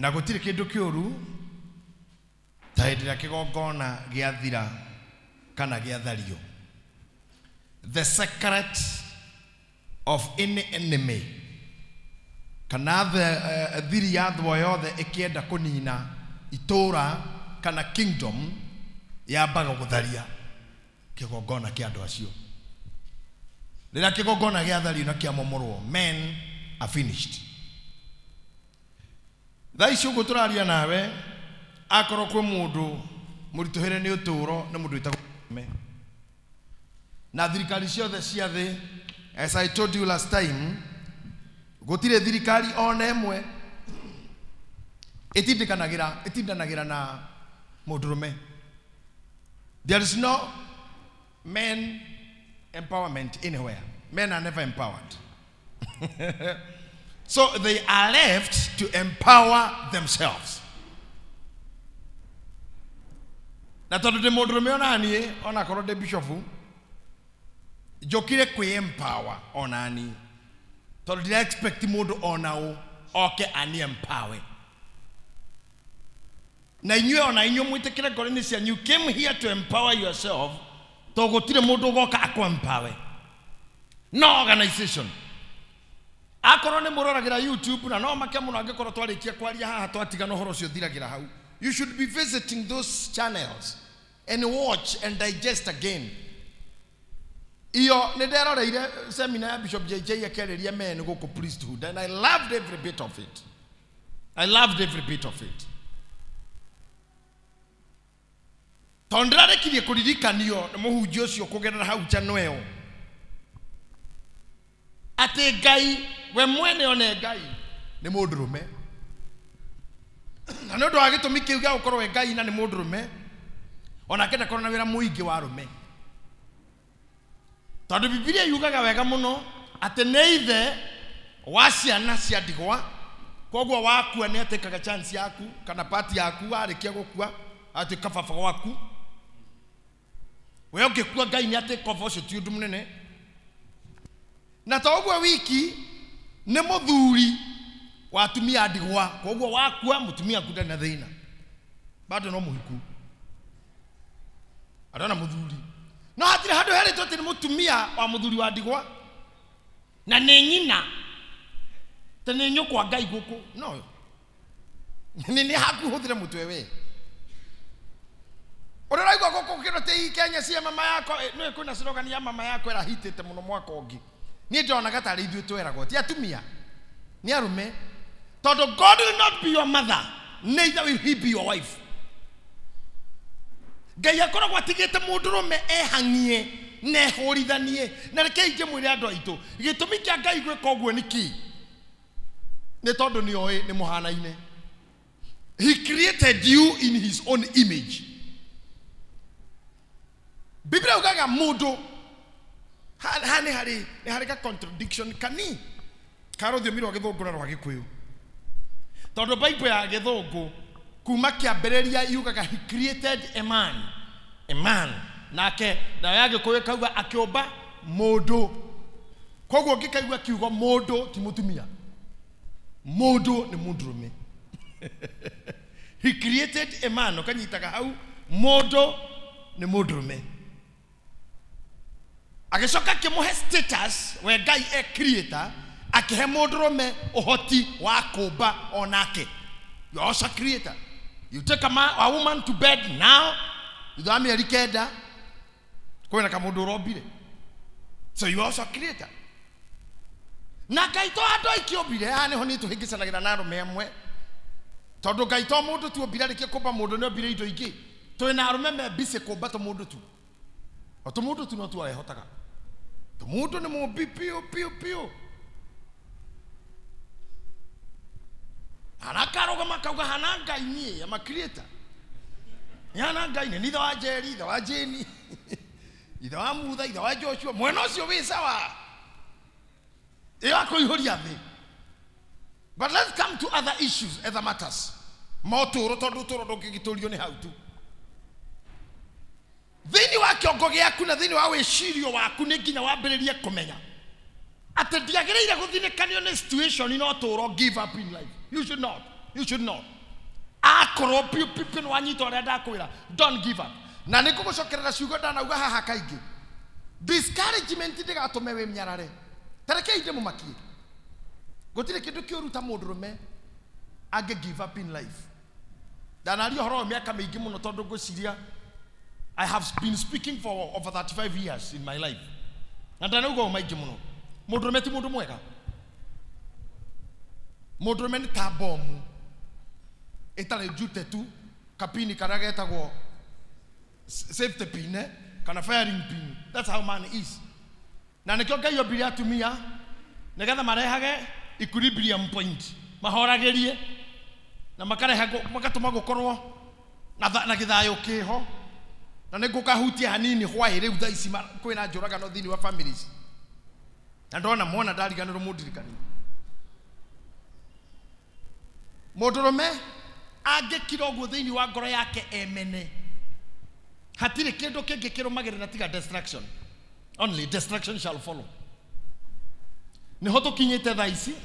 Na gũtirĩ kĩndũ kĩũru ta hĩndĩ ĩrĩa kĩgongona gĩathira kana gĩathario. The secret of any enemy kana the thiri ya thwo yothe ĩkĩenda kũnina itũra kana kingdom yambaga gũtharia kĩgongona kĩa andũ acio. Rĩrĩa kĩgongona gĩathario na kĩamomorwo, men are finished. Thaa ici ũguo tũraria nawe, akorwo kwĩ mũndũ mũritũhĩre nĩ ũtũũro nĩ mũndũ wĩtagwo mũrũme. Na thirikari ciothe cia thĩ, as I told you last time, gũtirĩ thirikari ona ĩmwe ĩtindanagĩra na mũndũrũme. There is no men empowerment anywhere. Men are never empowered. So they are left to empower themselves. Na tondũ ndĩ mũndũrũme ona niĩ, ona korwo ndĩ bishofu, njũkire kwĩ empower ona niĩ. Tondũ ndira expect mũndũ ona ũ oke ani empower. Na inyuĩ ona inyuĩ mwĩtĩkĩre ngoro-inĩ cianyu, you came here to empower yourself, tondũ gũtirĩ mũndũ ũgoka akũ empower. No organization. Akorwo nĩ mũroragĩra YouTube na no make mũno angĩkorwo twarĩkia kwaria haha twatigana ũhoro ũcio ũthiragĩra hau. You should be visiting those channels and watch and digest again. Iyo nĩ nderoreire seminar ya Bishop JJ akĩarĩria men gũkũ priesthood, and I loved every bit of it. I loved every bit of it. Tondũ ndĩrarĩkirie kũririkanio nĩ mũhunjia ũcio kũgerera hau channel ĩyo atĩ Ngai we mwene one Ngai nĩ mũndũrũme. Na nĩ ũndũ wa gĩtũmi kĩu gĩa gũkorwo we Ngai na nĩ mũndũrũme, onake ndakorwo na wĩra mũingĩ wa arũme. Tondũ Bibilia yugaga wega mũno atĩ nĩ ithe wa ciana cia ndigwa, koguo wakua nĩ atĩkaga chance yaku kana part yaku, warĩkia gũkua atuĩka baba waku. We ũngĩkua Ngai nĩ atĩka ũhoro ũcio ti ũndũ mũnene. Na to ũguo wiki nĩ mũthuri wa atumia ndigwa, koguo wakua mũtumia aku ndarĩ na thĩna, bado no mũhiku, arona mũthuri. No hatirĩ handũ herĩtwo atĩ nĩ mũtumia wa mũthuri wa ndigwa na nĩ nyina, ta nĩ nyũkwa Ngai gũkũ. No nĩ haku hũthĩre mũtwe we. Ũrĩa ũraigua gũkũ kĩndũ ti Kenya cia mama yako, nĩ kwĩna slogan ya mama yako ĩrahitĩte mũno mwaka ũngĩ. Niĩ ndĩronaga tarĩ ithuĩ tweragwo, ti atumia, nĩ arũme. Tondũ God will not be your mother, neither will he be your wife. Ngai akoragwo atigĩte mũndũrũme ehang'ie na ehũrithanie. Na rekei ngĩmwĩre andũ aitũ, gĩtũmi kĩa Ngai gwĩka ũguo nĩ kĩ? Nĩ tondũ nĩ oĩ nĩ mũhanaine. He created you in his own image. Biblia yugaga mũndũ ha nĩ harĩ ka contradiction kani ka rũthiomi rwa Gĩthũngũ na rwa Gĩkũyũ. Tondũ Bible ya Gĩthũngũ kuma kĩambĩrĩria yugaga he created a man, a man. Nake nayo ya Gĩkũyũ ĩkauga akĩũmba mũndũ. Koguo ũngĩkaigua kiugo mũndũ ti mũtumia, mũndũ nĩ mũndũrũme. He created a man, ũkanyitaga hau, mũndũ nĩ mũndũrũme. Agĩcoka akĩmũhe status we Ngai e creator, akĩhe mũndũrũme ũhoti wa kũmba onake. You are also a creator. You take a man, a woman to bed now, thutha wa mĩeri 9, kwĩna kamũndũ ũrombire. So you are also a creator. Na Ngai to andũ aingĩ ombire, haha nĩho niĩ tũhĩngĩcanagĩra na arũme amwe. Tondũ Ngai to mũndũ tu ombire, arĩkia kũmba mũndũ nĩ ombire indo ingĩ. Twĩna arũme me busy kũmba tũmũndũ tu. O tũmũndũ tu no tu arehotaga. Tũmũndũ nĩ mũmbi piũ piũ piũ. Hana karũgama kauga hana Ngai niĩ, I'm a creator. Nĩ hana Ngai nĩ ithe wa Jerry, ithe wa Jane, ithe wa Mutha, ithe wa Joshua, mwena ũcio wĩ sawa. Ĩyo akũihũria thĩ. But let's come to other issues, other matters. Motũũro, tondũ ũtũũro ndũngĩgĩtũrio nĩ hau tu. Thĩinĩ wa kĩongo gĩaku na thĩinĩ wa wĩcirio waku nĩ nginya wambĩrĩrie kũmenya atĩ ndiagĩrĩire gũthinĩkanio nĩ situation no ũtũũro give up in life. You should not. You should not. Akorwo piũ piũ piũ nĩ wanyita ũrĩa ndakwĩra, don't give up. Na nĩ ngũgũcokerera ciugo ndanauga haha kaingĩ. Discouragement ndĩgatũme wĩmnyarare. Ta rekei ndĩmũmakie. Gũtirĩ kĩndũ kĩũru ta mũndũrũme angĩ give up in life. Ndanaria ũhoro wa mĩaka mĩingĩ mũno tondũ ngwĩciria I have been speaking for over 35 years in my life. Na ndanauga ũũ maingĩ mũno. Mũndũrũme ti mũndũ mwega. Mũndũrũme nĩ ta bomu ĩtarĩ njute tu kapini karĩa getagwo safety pin kana firing pin. That's how man is. Na nĩkĩo Ngai ombire atumia nĩgetha marehage equilibrium point, mahoragĩrie na makarehe magatũma gũkorwo na gĩthayũ kĩho. Na nĩ ngũkahutia hanini hwaĩ rĩu thaa ici kwĩna njũragano thĩinĩ wa families. Na ndona mwana ndariganĩrwo mũndirikanie. Mũndũrũme angĩkira ũguo thĩinĩ wa ngoro yake emene, hatirĩ kĩndũ kĩngĩ kĩrũmagĩrĩra tiga destruction. Only destruction shall follow. Nĩho tũkinyĩte thaa ici,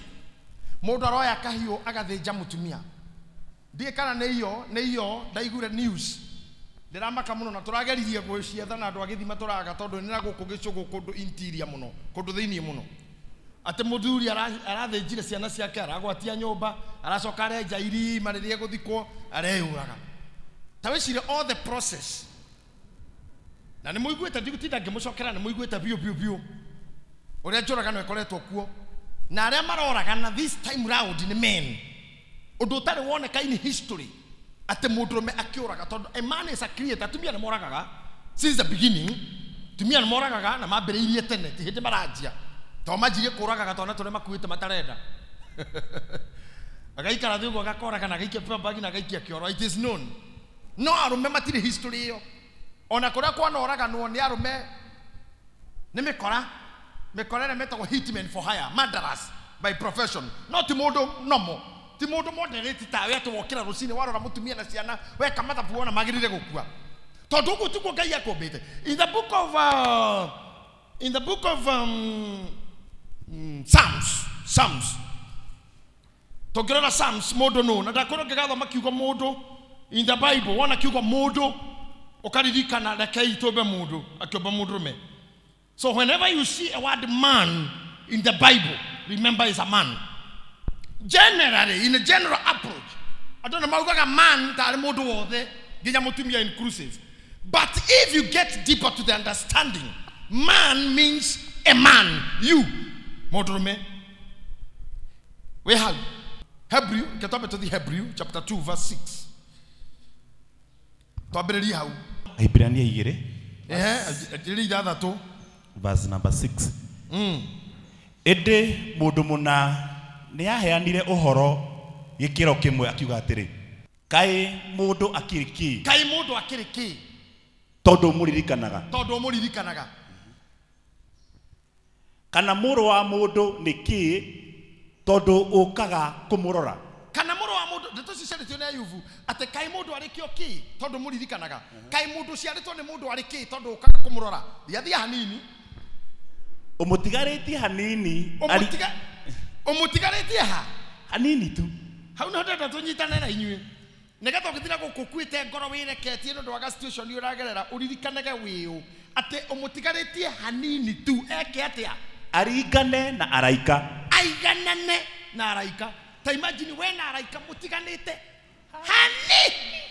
mũndũ aroya kahiũ agathĩnja mũtumia. Ndiĩ kana nĩ iyo ndaiguire news. Ndĩramaka mũno na tũrageririe gwĩcietha na andũ a gĩthima tũraga tondũ nĩ na gũkũ gĩcũgũ kũndũ interior mũno, kũndũ thĩinĩ mũno. Atĩ mũthuri arathĩnjire ciana ciake, aragwatia nyũmba, aracoka arenja irima rĩrĩa egũthikwo, areyũraga. Ta wĩcirie all the process. Na nĩ mũiguĩte, ndigũtinda ngĩmũcokera, nĩ mũiguĩte biũ biũ biũ ũrĩa njũragano ĩkoretwo kuo. Na arĩa maroragana this time round nĩ men. Ũndũ ũtarĩ woneka in history atĩ mũndũrũme akĩũraga, tondũ a man is a creator. Atumia nĩ moragaga since the beginning. Atumia nĩ moragaga na mambĩrĩirie tene, ti hĩndĩ maranjia. To manjirie kũragaga twana tũrĩa makuĩte matarenda. Agaikara thĩ ũguo agakoraga na agaikia bagi na agaikia kĩoro. It is known. No arũme matirĩ history ĩyo. Ona kũrĩa kwanoraganwo nĩ arũme nĩ mĩkora. Mĩkora ĩrĩa metagwo hitmen for hire, murderers by profession. No ti mũndũ nomo, ti mũndũ moderate tawe atĩ wokĩra rũcinĩ warora mũtumia na ciana weka mathabu wona magĩrĩire gũkua. Tondũ ũguo tiguo Ngai akũmbĩte. In the book of Psalms. Tũngĩrora Psalms mũndũ nũ, na ndakwĩrwo ngĩgathoma kiugo mũndũ in the Bible, wona kiugo mũndũ ũkaririkana rekei tũmbe mũndũ, akĩũmba mũndũrũme. So whenever you see a word man in the Bible, remember it's a man. Generally, in a general approach, I don't know maugaga man tarĩ mũndũ wothe nginya mũtumia inclusive. But if you get deeper to the understanding, man means a man, you. Mũndũrũme. We have Hebrew, get to the Hebrew chapter 2 verse 6. Twambĩrĩrie hau. Ahibirania 2. 6. Verse number 6. Ĩndĩ mũndũ mũna nĩ aheanire ũhoro gĩkĩro kĩmwe akiuga atĩrĩ, kaĩ mũndũ akĩrĩ kĩ? Kaĩ mũndũ akĩrĩ kĩ? Tondũ mũririkanaga. Tondũ mũririkanaga. Kana mũrũ wa mũndũ nĩ kĩ tondũ ũkaga kũmũrora? Kana mũrũ wa mũndũ, ndeto ici ciarĩtio nĩ Ayubu, atĩ kaĩ mũndũ arĩ kĩo kĩ tondũ mũririkanaga. Kaĩ mũndũ ciarĩtwo nĩ mũndũ arĩ kĩ tondũ ũkaga kũmũrora. Thiathia hanini. Ũmũtigarĩtie hanini. Ũmũtigarĩtie ha? Hanini tu. Hau nĩho ndĩrenda tũnyitane na inyuĩ. Nĩgetha ũgĩthira gũkũ ũkuĩte ngoro wĩreketie nĩ ũndũ wa situation ũragerera, ũririkanage wĩũ atĩ ũmũtigarĩtie hanini tu eke atĩa? Aringane na araika. Aiganane na araika. Ta imagine we na araika mũtiganĩte hanini.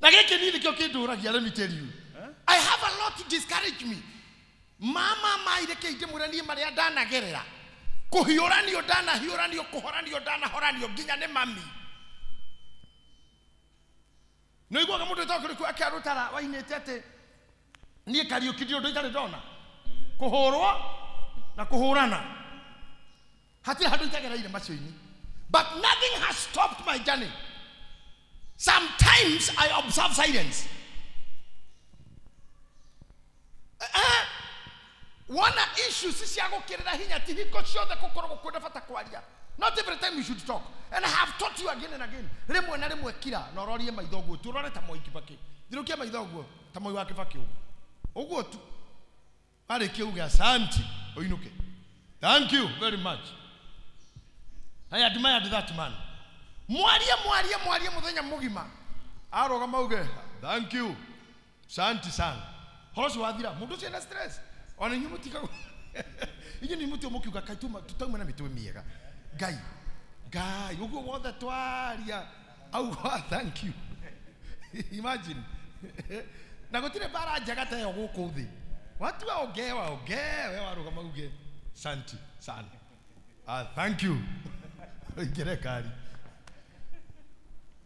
Na gĩkĩ niĩ nĩkĩo kĩndũragia, let me tell you. I have a lot to discourage me. Mama maireke ndĩmwĩre niĩ marĩa ndanagerera. Kũhiũranio ndanahiũranio, kũhoranio ndanahoranio nginya nĩ mami. Nĩ ũiguaga mũndũ wĩtagwo Kĩrĩku akĩarũtara wainĩte atĩ niĩ Kariũki ndirĩ ũndũ itarĩ ndona. Kũhũrwo na kũhũrana. Hatirĩ handũ itagereire macio-inĩ. But nothing has stopped my journey. Sometimes I observe silence. Wona issues cia gũkĩrĩra hinya ti hingo ciothe gũkoragwo kwĩna bata kwaria. Not every time you should talk. And I have taught you again and again. Rĩmwe na rĩmwe kira na ũrorie maitho ũguo tu, ũrore ta Mwai Kibaki. Thirũkia maitho ũguo ta Mwai wa Kibaki ũguo. Ũguo tu. Warĩkia uge asante, ũinũke. Thank you very much. I admired that man. Mwarie mwarie mwarie muthenya mugima. Aroga mauge, thank you. Santi sana. Horo wathira, mundu ucio ena stress. Ona inyuĩ mũtikaga. Inyuĩ nĩ mũtio mũkiuga kai tutauma na mĩtwe mĩega. Ngai. Ngai, ũguo wothe twaria. Auga thank you. Imagine. Na gũtirĩ mbara njega ta ĩyo gũkũ thĩ. Watu waongee waongee, we waruga mauge santi sana. Ah, thank you. Ingere kari.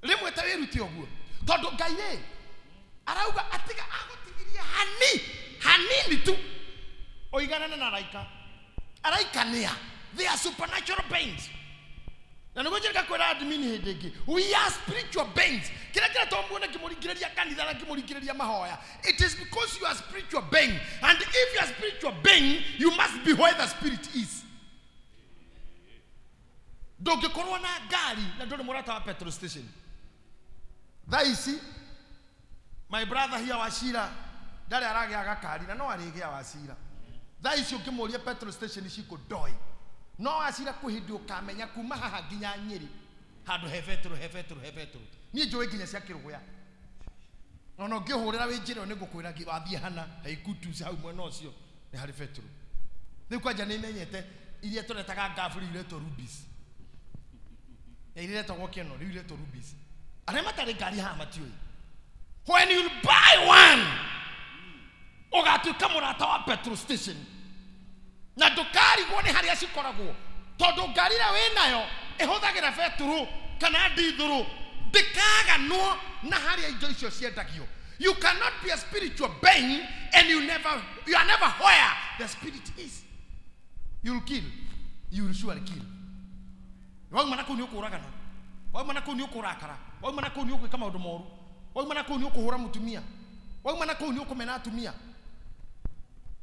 Rimwe ta wĩrute ũguo. Tondũ Ngai ĩ arauga atiga agũtigirie hani hanini tu oiganana na araika. Araika nĩa? They are supernatural beings. Na nĩguo njĩrĩga kwĩra admin hĩndĩ ĩngĩ, we are spiritual beings. Kĩrĩa kĩratũma muone ngĩmũringĩrĩria kanitha na ngĩmũringĩrĩria mahoya, it is because you are spiritual being, and if you are spiritual being, you must be where the spirit is. Ndũngĩkorwo na ngari na ndũrĩ mũrata wa petrol station. Thaa ici my brother here Wachira ndarĩ aragĩa gakari na no arĩgĩa Wachira. Thaa ici ũngĩmũria petrol station cikũ ndoi. No Wachira kwĩ hĩndĩ ũkamenya kuma haha nginya Nyĩrĩ handũ he betũrũ he betũrũ he betũrũ. Niĩ njũĩ nginya cia Kĩrũgũya. No no ngĩhũrĩra wĩ njĩra ĩyo nĩngũkwĩra wathiĩ hana haikutu hau mwena ũcio nĩ harĩ betũrũ. Rĩu kwanja nĩmenyete iria tũretaga ngabu rĩu iretwo Rubis. Na iria iretagwo Keno rĩu iretwo Rubis. Arĩa matarĩ ngari haha matiũĩ. When you buy one, ũgatuĩka mũrata wa petrol station. Na ndũkarigwo nĩ harĩa cikoragwo tondũ ngari ĩrĩa wĩnayo ĩhũthagĩra betũrũ kana ndithũrũ, ndĩkaganwo na harĩa indo icio ciendagio. You cannot be a spiritual being and you are never where the spirit is. You will kill. You will surely kill. Wauma na kũu nĩ ũkũragana. Wauma na kũu nĩ ũkũrakara. Wauma na kũu nĩ ũgwĩka maũndũ moru. Wauma na kũu nĩ ũkũhũra mũtumia. Wauma na kũu nĩ ũkũmena atumia.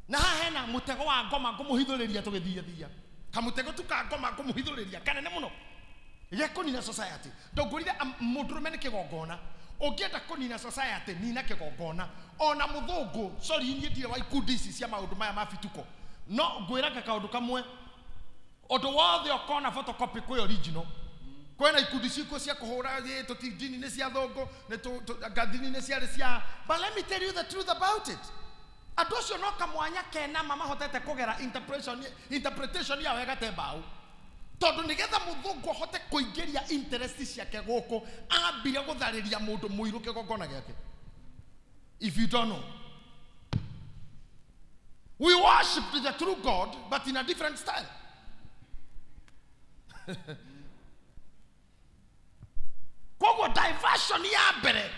Na haha hena mũtego wa ngoma ngũmũhithũrĩria tũgĩthiathia. Kamũtego tu ka ngoma ngũmũhithũrĩria kanene mũno. Gĩa kũnina society. Ndũngũrire mũndũrũme nĩ kĩgongona. Ũngĩenda kũnina society nina kĩgongona. Ona mũthũngũ, sorry niĩ ndirĩ wa ikundi ici cia maũndũ maya ma bituko. No ngwĩraga kaũndũ kamwe. Ũndũ wothe ũkona photocopy kwĩ original. Kwĩna ikundi cikuo cia kũhũra tũti ndini nĩ cia thũngũ, ngathini nĩ ciarĩ cia. But let me tell you the truth about it. Andũ acio no kamwanya kena mamahotete kũgera interpretation yao ĩgate mbaũ. Tondũ nĩgetha mũthũngũ ahote kũingĩria interest ciake gũkũ, ambire gũtharĩria mũndũ mũirũ kĩgongona gĩake. If you don't know. We worship the true God, but in a different style. Koguo diversion ya mbere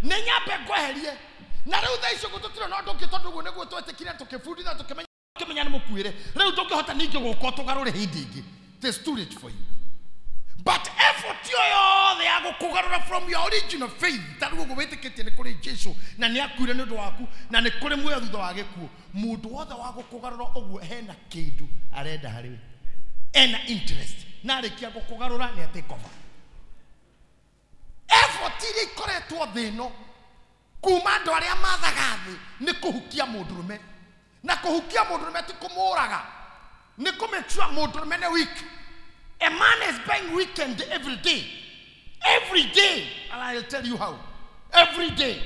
nĩ nyambe ngweherie. Na rĩu thaa icio gũtũtirĩ na ũndũ ũngĩ tondũ ũguo nĩguo twetĩkire tũkĩbundithia tũkĩmenya nĩ mũkuĩre. Rĩu ndũngĩhota ningĩ gũka tũgarũre hĩndĩ ĩngĩ. It is too late for you. But effort ĩyo yothe ya gũkũgarũra from your original faith, ta rĩu ũguo wĩtĩkĩtie nĩ kũrĩ Jesũ na nĩ akuire nĩ ũndũ waku na nĩ kũrĩ muoyo thutha wa gĩkuũ. Mũndũ wothe wa gũkũgarũra ũguo hena kĩndũ arenda harĩ we. Ena interest. Na arĩkia gũkũgarũra nĩ take over. Effort iria ikoretwo thĩ ĩno kuma andũ arĩa mathaga thĩ nĩ kũhukia mũndũrũme. Na kũhukia mũndũrũme ti kũmũraga, nĩ kũ-make sure mũndũrũme nĩ weak. A man is being weakened every day. Every day. And I'll tell you how. Every day.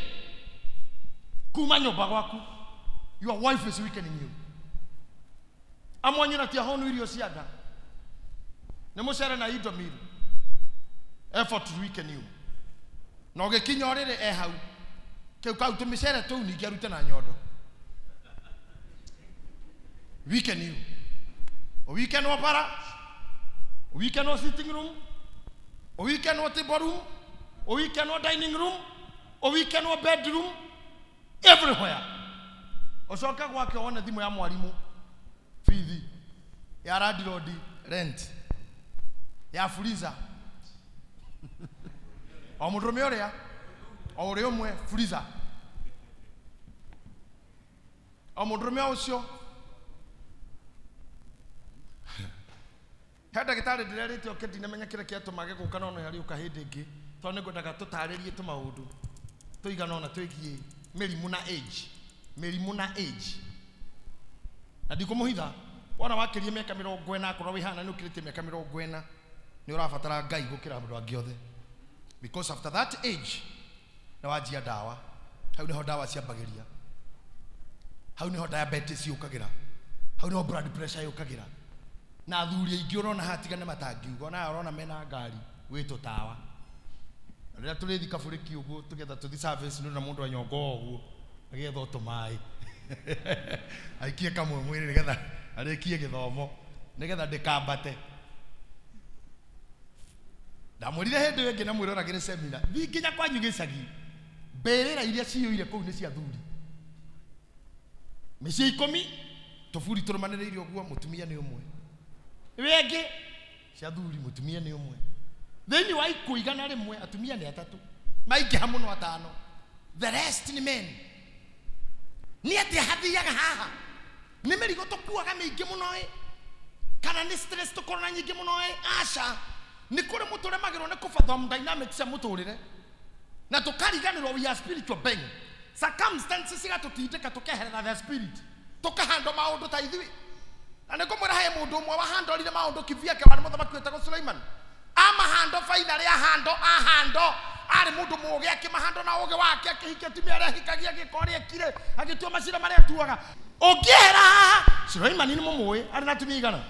Kuma nyũmba gwaku, your wife is weakening you. Amwanyu na tiahonu irio cia nda. Nĩ mũcere na indomie. Effort to weaken you. Na ũgĩkinya ũrĩrĩ e hau. Kĩu kau tũmĩcere tũu ningĩ arute na nyondo. Weaken you. Weaken bara, weaken sitting room, weaken table room, weaken dining room, weaken bedroom, everywhere. Ũcoke gwake wone thimũ ya mwarimũ, bithi, ya landlord, rent, ya freezer. O mũndũrũme ũrĩa, o ũrĩa ũmwe, freezer. O mũndũrũme ũcio. He ndagĩtarĩ ndĩrerĩte oke ndinamenya kĩrĩa kĩatũma gũka no nĩarĩũka hĩndĩ ĩngĩ tondũ nĩngwendaga tũtarĩrie tũmaũndũ tũigana ũna twĩgiĩ mĩrimũ na age. Mĩrimũ na age. Na ndikũmũhitha wona wakĩria mĩaka 40 akorwo wĩ hana nĩ ũkĩrĩtie mĩaka 40 Nĩ ũrabatara Ngai gũkĩra andũ angĩ othe. Because after that age, nĩ wanjia ndawa. Hau nĩho ndawa ciambagĩria. Hau nĩho diabetes yũkagĩra. Hau nĩho blood pressure yũkagĩra. Na athuri aingĩ ũrona hatigane matangiuga, ona ũrona mena ngari wĩtwo tawa. Na rĩrĩa tũrĩthi kabũrĩki ũguo tũgetha tũthi service nĩ na mũndũ anyongo ũguo agĩetha tũmaĩ. Aikie kamwe mwĩrĩ nĩgetha arĩkie gĩthomo nĩgetha ndĩkambate. Ndamwĩrire hĩndĩ ĩyo ĩngĩ na mwĩroragĩre seminar. Thiĩ nginya kwanyu gĩcagi. Mbĩrĩra iria ciyũire kũu nĩ cia athuri. Mĩciĩ 10 tũburi tũrũmanĩrĩire ũguo mũtumia nĩ ũmwe. Ĩyo ĩngĩ cia athuri mũtumia nĩ ũmwe. Thĩinĩ wa 100 atumia nĩ 3. Maingĩha mũno 5. The rest nĩ men. Nĩ atĩa hathiaga haha? Nĩ mĩrigo tũkuaga mĩingĩ mũno ĩ? Kana nĩ stress tũkorwo na nyingĩ mũno ĩ? Aca. Nĩ kũrĩ mũtũremagĩrwo nĩ kũfathom dynamics cia mũtũrĩre. Na tũkariganĩrwo we are spiritual being. Circumstances cigatũtindĩka tũkeherera the spirit. Tũkahando maũndũ ta ithuĩ. Na nĩ ngũmwĩra he mũndũ ũmwe wahandorire maũndũ kivyake warĩ mũthamaki wĩtagwo Suleiman. Amahando finally ahando ahando arĩ mũndũ mũũgĩ akĩmahando na ũũgĩ wake akĩhikia atumia arĩa ahikagia agĩka ũrĩa ekire agĩtua macira marĩa atuaga. Ũngĩehera haha Suleiman nĩ mũmũĩ arĩ na atumia igana?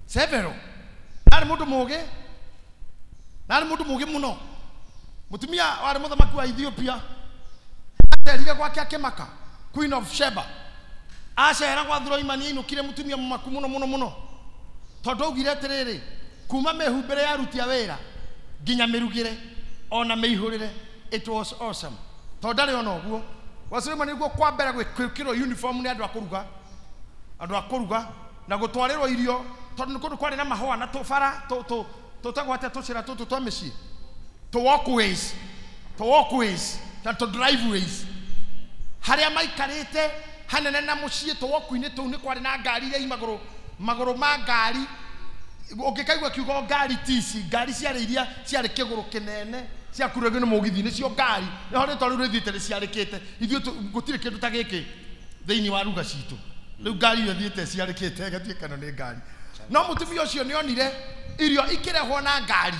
Several. Arĩ mũndũ mũũgĩ. Na arĩ mũndũ mũũgĩ mũno. Mũtumia warĩ mũthamaki wa Ethiopia acerire gwake akĩmaka, Queen of Sheba. Acera gwa Suleiman ainũkire mũtumia mũmaku mũno mũno mũno. Tondũ augire atĩrĩrĩ, kuma mĩhumbĩre ya aruti a wĩra nginya mĩrugĩre ona mĩihũrĩre, it was awesome. Tondũ ndarĩ ona ũguo. Gwa Suleiman nĩguo kwa mbere gwĩkĩrwo uniform nĩ andũ a kũruga. Andũ a kũruga na gũtwarĩrwo irio tondũ nĩ kũndũ kwarĩ na mahũa na tũbara tũtagwo atĩa tũcĩra tũtũ twa mĩciĩ. To walkways, to walkways, na to driveways. Harĩa maikarĩte hanene na mũciĩ tũ walkway-inĩ tũu nĩ kwarĩ na ngari iria i magũrũ, magũrũ ma ngari. Ũngĩkaigua kiugo ngari tici, ngari ciarĩ iria ciarĩ kĩgũrũ kĩnene ciakuragio nĩ mũgithi nĩcio ngari. Nĩho rĩtwa rĩu rĩthiĩte rĩciarĩkĩte. Ithuĩ gũtirĩ kĩndũ ta gĩkĩ thĩinĩ wa ruga citũ. Rĩu ngari ĩyo ĩthiĩte ĩciarĩkĩte ĩgatuĩka ĩno nĩ ngari. No mũtumia ũcio nĩonire irio ikĩrehwo na ngari.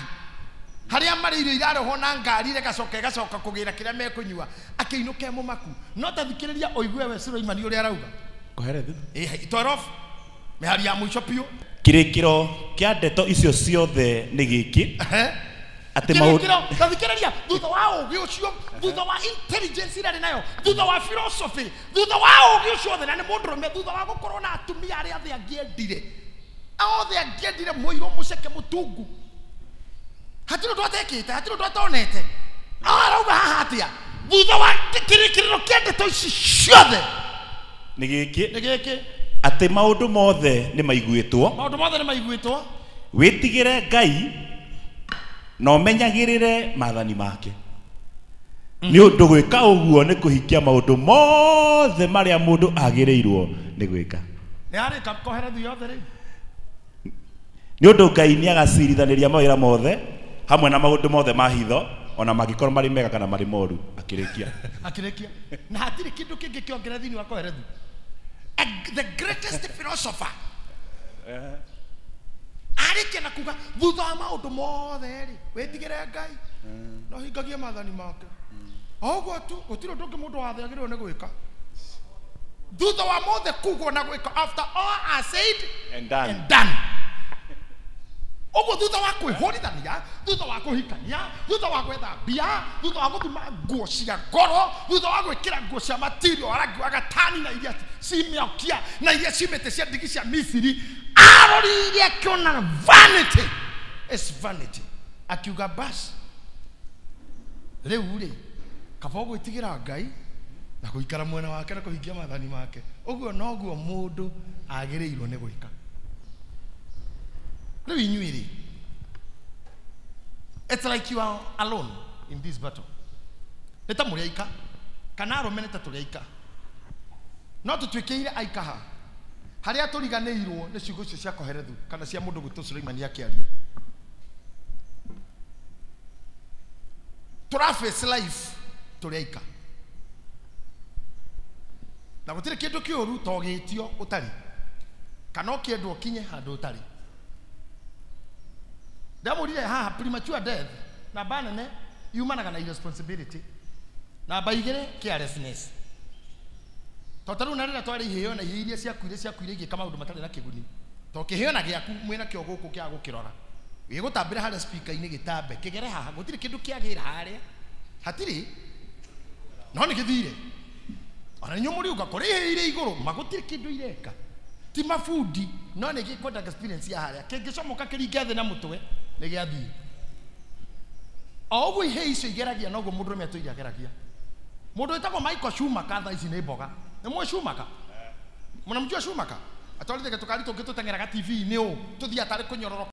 Harĩa marĩ irio irarehwo na ngari ĩgacoka ĩgacoka kũgĩra kĩrĩa mekũnyua akĩinũka e mũmaku. No ta thikĩrĩria ũigue we Suleiman ũrĩa arauga. Koherethu. 12 mĩhari ya mũico biũ. Kĩrĩkĩro kĩa ndeto icio ciothe nĩ gĩkĩ. Atĩ maũndũ Kĩrĩkĩro, ta thikĩrĩria, thutha wa ũũgĩ ũcio, thutha wa intelligence ĩrĩa arĩ nayo, thutha wa philosophy, thutha wa ũũgĩ ũcio wothe, na nĩ mũndũrũme, thutha wa gũkorwo na atumia arĩa othe angĩendire. Othe angĩendire, mũirũ, mũceke, mũtungu. Hatirĩ ũndũ atekĩte, hatirĩ ũndũ atonete. Arauga haha atĩa? Thutha wa kĩrĩkĩrĩro kĩa ndeto ici ciothe nĩ gĩkĩ. Nĩ gĩkĩ. Atĩ maũndũ mothe nĩ maiguĩtwo. Maũndũ mothe nĩ maiguĩtwo. Wĩtigĩre Ngai na ũmenyagĩrĩre maathani make. Nĩ ũndũ gwĩka ũguo nĩ kũhingia maũndũ mothe marĩa mũndũ agĩrĩirwo nĩ gwĩka. Nĩ arĩka koherethu yothe rĩu. Nĩ ũndũ Ngai nĩ agacirithanĩria mawĩra mothe hamwe na maũndũ mothe ma hitho ona mangĩkorwo marĩ mega kana marĩ moru. Akĩrĩkia. Akĩrĩkia. Na hatirĩ kĩndũ kĩngĩ kĩongerera thĩinĩ wa koherethu. The greatest philosopher. Arĩkia na kuga thutha wa maũndũ mothe rĩ, wĩtigĩre Ngai na ũhingagie maathani make. O ũguo tu, gũtirĩ ũndũ ũngĩ mũndũ wa thĩ agĩrĩirwo nĩ gwĩka. Thutha wa mothe kugwo na gwĩka, after all are said and done. And done. Ũguo thutha wa kwĩhũrithania, thutha wa kũhikania, thutha wa gwetha mbia, thutha wa gũthima nguo cia goro, thutha wa gwĩkĩra nguo cia material wa rangi wa gatani na iria cimĩokia na iria cimĩte cia ndigi cia Misiri, arorire akĩona vanity is vanity. Akiuga basi rĩu rĩ, kaba ũgwĩtigĩra Ngai na gũikara mwena wake na kũhingia maathani make. Ũguo noguo mũndũ agĩrĩirwo nĩ gwĩka. Rĩu inyuĩ rĩ, it's like you are alone in this battle. Nĩ ta mũrĩ aika, kana arũme nĩ ta tũrĩ aika. No tũtuĩkĩire aika ha harĩa tũriganĩirwo nĩ ciugo icio cia Koherethu kana cia mũndũ gwĩtwo Suleimani akĩaria. Tũra face life tũrĩ aika. Na gũtirĩ kĩndũ kĩũru to gĩtio ũtarĩ. Kana ũkĩendwo ũkinye handũ ũtarĩ. Ndamũrire haha premature death namba nene yumanaga na irresponsibility. Namba igĩrĩ carelessness. To ta rĩu na rĩrĩa twarĩ iheo na iheo iria ciakuire ciakuire igĩka maũndũ matarĩ na kĩguni. To kĩheo na gĩaku mwĩna kĩo gũkũ kĩa gũkĩrora. Gĩgũtambĩra harĩa speaker-inĩ gĩtambe kĩgere haha gũtirĩ kĩndũ kĩagĩra harĩa. Hatirĩ. No nĩ gĩthire. Ona inyuĩ mũriũka kũrĩ iheo irĩ igũrũ ma gũtirĩ kĩndũ ireka. Ti mabundi no nĩ gĩkwenda experience ya harĩa. Kĩngĩcomoka kĩringe thĩ na mũtwe nĩ gĩathiĩ. O ũguo iheo icio igeragia noguo mũndũrũme atũire ageragia. Mũndũ wĩtagwo Michael Schumacher thaa ici nĩ mboga. Nĩ mũĩ Schumacher? Mnamjua Schumacher? Atwarithia tũkari tũngĩ tũteng'eraga TV-inĩ ũũ tũthiaga tarĩ kũnyororoka.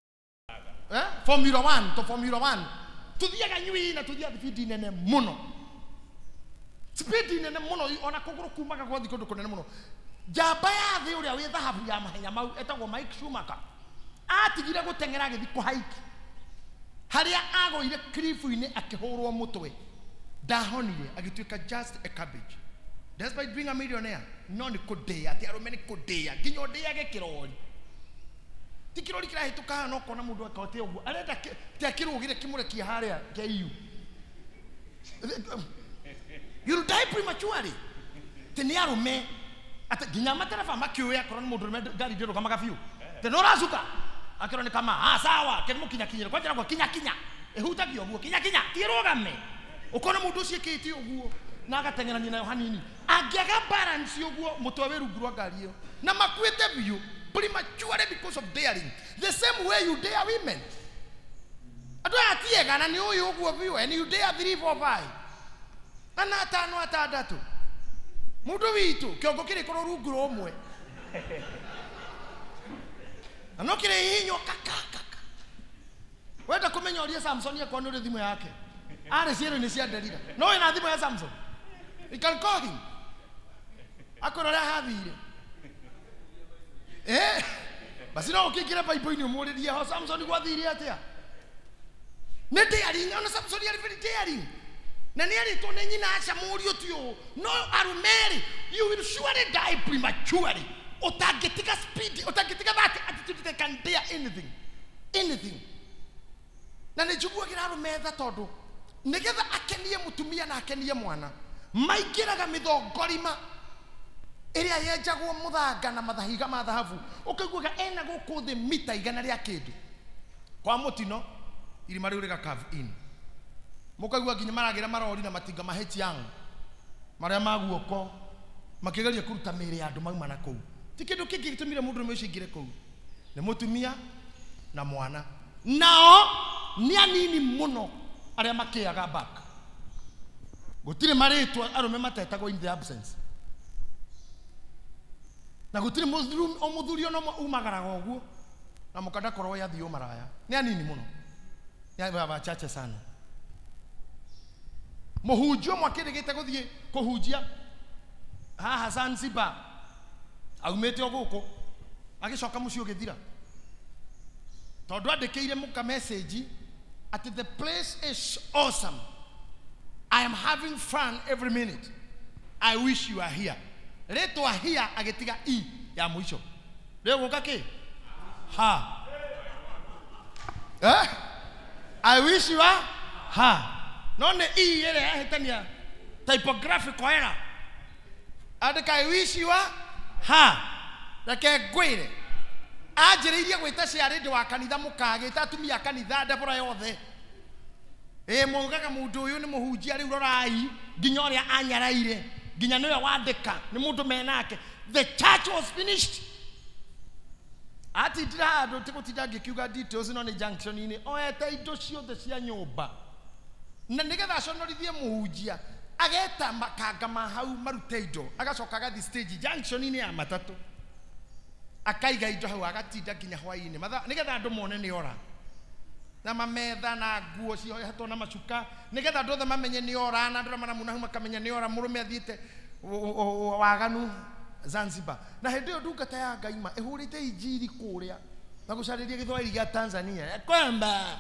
Formula 1 to Formula 1 tuthiaga nyui na tuthiaga speed nene mũno. Speed nene mũno ona kũgũrũ kumaga gwathi kũndũ kũnene mũno. Njamba ya thĩ ũrĩa wĩ thahabu ya mahenya mau etagwo Mike Schumacher. Atigire gũteng'era agĩthiĩ kũhaiki. Harĩa agũire cliff-inĩ akĩhũrwo mũtwe. Ndahonire agĩtuĩka just a cabbage. Despite being a millionaire, no nĩ kũndĩa atĩ arũme nĩ kũndĩa nginya ũndĩage kĩrori. Ti kĩrori kĩrahĩtũka haha no ũkona mũndũ akote ũguo arenda ti akĩrũgĩre kĩmũrekie harĩa kĩa EU. You'll die prematurely. Ti nĩ arũme atĩ nginya matereba makĩũĩ akorwo nĩ mũndũ ũrũme ngari ndĩrũgamaga biũ. Ti nĩ ũracuka akĩrwo nĩ kama sawa kĩmũkinyakinyĩre kwa njĩra kinya kinya ĩhutagia ũguo kinya kinya ti ĩrũgame. Ũkona mũndũ ũcio ĩkĩte ũguo na agateng'erania nayo hanini angĩaga balance ũguo mũtwe wĩ rungu rwa ngari ĩyo na makuĩte biũ prematurely because of daring. The same way you dare women. Andũ aya ti ega na nĩ ũyũ ũguo biũ and you dare 3 4 5 ana atano atandatũ. Mũndũ witũ kĩongo kĩrĩkorwo rungu rwa ũmwe na no kĩrĩhihinywo kaka kaka. Wenda kũmenya ũria Samson akorwo nĩ ũrĩ thimũ yake. Arĩ ciero-inĩ cia Delila. No wĩna thimũ ya Samson. You can call him. Akorwo ũrĩa hathire. Basi no ũkĩingĩre Bible-inĩ ũmũrĩrie ho Samson gwathire atĩa. Nĩ daring, ona Samson arĩ very daring. Na nĩ arĩtwo nĩ nyina aca mũriũ ti ũũ. No arũme-rĩ, you will surely die prematurely. Ũtangĩtiga speed, ũtangĩtiga that attitude they can dare anything. Anything. Na nĩ njiguagĩra arũme tha tondũ nĩgetha akenie mũtumia na akenie mwana maingĩraga mĩthongorima ĩrĩa yenjagwo mũthanga na mathahiga ma thahabu ũkaiguaga ena gũkũ thĩ mita 100 rĩa kĩndũ kwa mũtino irima rĩu rĩga cave in mũkaigua nginya maragĩra marori na matinga ma H-young marĩa ma guoko makĩgeria kũruta mĩĩrĩ ya andũ mauma na kũu. Ti kĩndũ kĩngĩ gĩtũmire mũndũrũme ũcio aingĩre kũu nĩ mũtumia na mwana. Nao nĩ anini mũno arĩa makĩaga back. Gũtirĩ marĩtwa arũme matetagwo in the absence. Na gũtirĩ mũthuri ona ũmwe umagaraga ũguo na mũkandakorwo yathiĩ ũmaraya. Nĩ anini mũno. Nĩ wachache sana. Mũhunjia ũmwe akĩrĩgĩte gũthiĩ kũhunjia haha Zanzibar aumĩte o gũkũ agĩcoka mũciĩ ũgĩthira tondũ andĩkĩire mũka message at the place is awesome. I am having fun every minute. I wish you are here. Rĩtwa here agĩtiga e ya mũico. Rĩu gũka kĩ? Ha. I wish you are ha. No nĩ e ĩrĩa yahĩtania typographical error. Andĩka I wish you are ha. Reke ngwĩre. Anjĩrĩirie gwĩta ciarĩndĩ wa kanitha mũkagĩta atumia a kanitha ndebora yothe. Mũgaga mũndũ ũyũ nĩ mũhunjia rĩu rorai nginya ũrĩa anyaraire nginya nĩwe wandĩka nĩ mũndũ menake. The church was finished. Atindire handũ tigũtinda ngĩkiuga details no nĩ junction-inĩ oete indo ciothe cia nyũmba na nĩgetha aconorithie mũhunjia ageta makanga ma hau marute indo agacoka agathiĩ stage junction-inĩ ya matatũ akaiga indo hau agatinda nginya hwaĩ-inĩ nĩgetha andũ mone nĩ ora na mametha na nguo ciohetwo na macuka nĩgetha andũ othe mamenye nĩ ora na andũ arĩa maramuna hau makamenya nĩ ora mũrũme athiĩte waganu Zanzibar. Na hĩndĩ ĩyo ndungata ya Ngai ma ĩhũrĩte injiri kũrĩa na gũcarĩria gĩthwaĩri gĩa Tanzania ya kwamba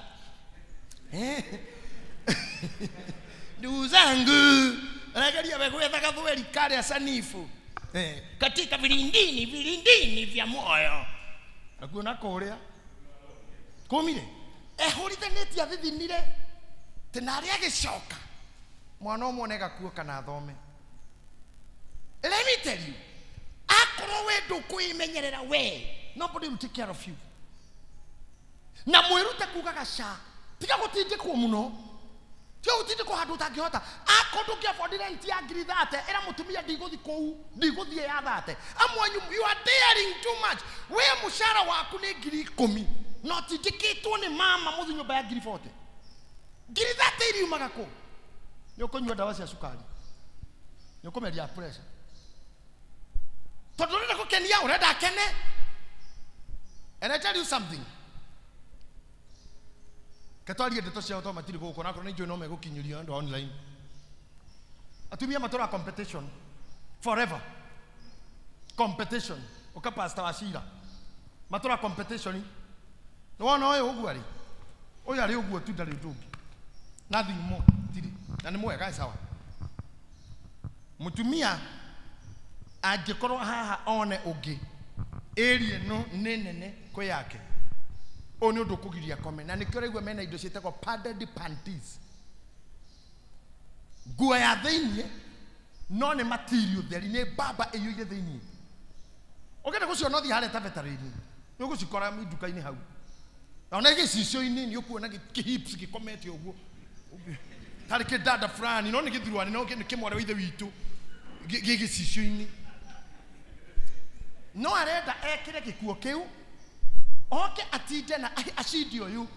ndugu zangu anageria gwetha gathweri karĩa sanifu katika vilindini vilindini vya moyo Nakuo na kũrĩa kũmire ehũrithanĩtie athithinire tĩ narĩ agĩcoka mwana ũmwe nĩ gakuo kana athome. Let me tell you, akorwo we ndũkwĩmenyerera we, nobody will take care of you. Na mwĩrute kugaga ca, tiga gũtindĩkwo mũno, tiga gũtindĩkwo handũ ũtangĩhota. Akorwo ndũngĩ afford rent ya ngiri 30, ĩra mũtumia ndigũthiĩ kũu, ndigũthiĩ ya 30. Amwe you are daring too much. We mũcara waku nĩ ngiri 10, no tindĩkĩtwo nĩ mama mũthiĩ nyũmba ya ngiri 40. Ngiri 30 iriumaga kũ? Nĩ ũkũnyua ndawa cia cukari, nĩ ũkũmeria pressure, tondũ ũrenda gũkenia, ũrenda akene. And I tell you something, ketwarie ndeto ciao tondũ matirĩ gũkũ, nakorwo nĩ njũĩ no megũkinyĩrio andũ online. Atumia matũraga competition forever, competition. Ũka pastor wa cira matũraga competition. Nĩ wona ũyũ ũguo arĩ, ũyũ arĩ ũguo tu, ndarĩ ũndũ ũngĩ, nothing more, tirĩ na nĩ mwega sawa. Mũtumia angĩkorwo haha one ũngĩ, area ĩno nĩ nene kwĩ yake, ũyũ nĩ ũndũ ũkũgiria kome. Na nĩkĩo ũraigua mena indo ciĩtagwo padded panties, nguo ya thĩiniĩ no nĩ material theri, nĩ mbamba ĩiyũire thĩiniĩ. Ũngĩenda gũciona ũthiĩ harĩa tabetarĩ-inĩ, nĩ ũgũcikora nduka-inĩ hau, na ona gĩcicio-inĩ nĩ ũkuona kĩhips gĩkomete ũguo tarĩ kĩndanda fulani, no nĩ gĩthurwani, no nĩ kĩmware wa ithe witũ gĩ gĩcicio-inĩ. No arenda ekĩre gĩkuo kĩu oke atinde na acinde ũyũ,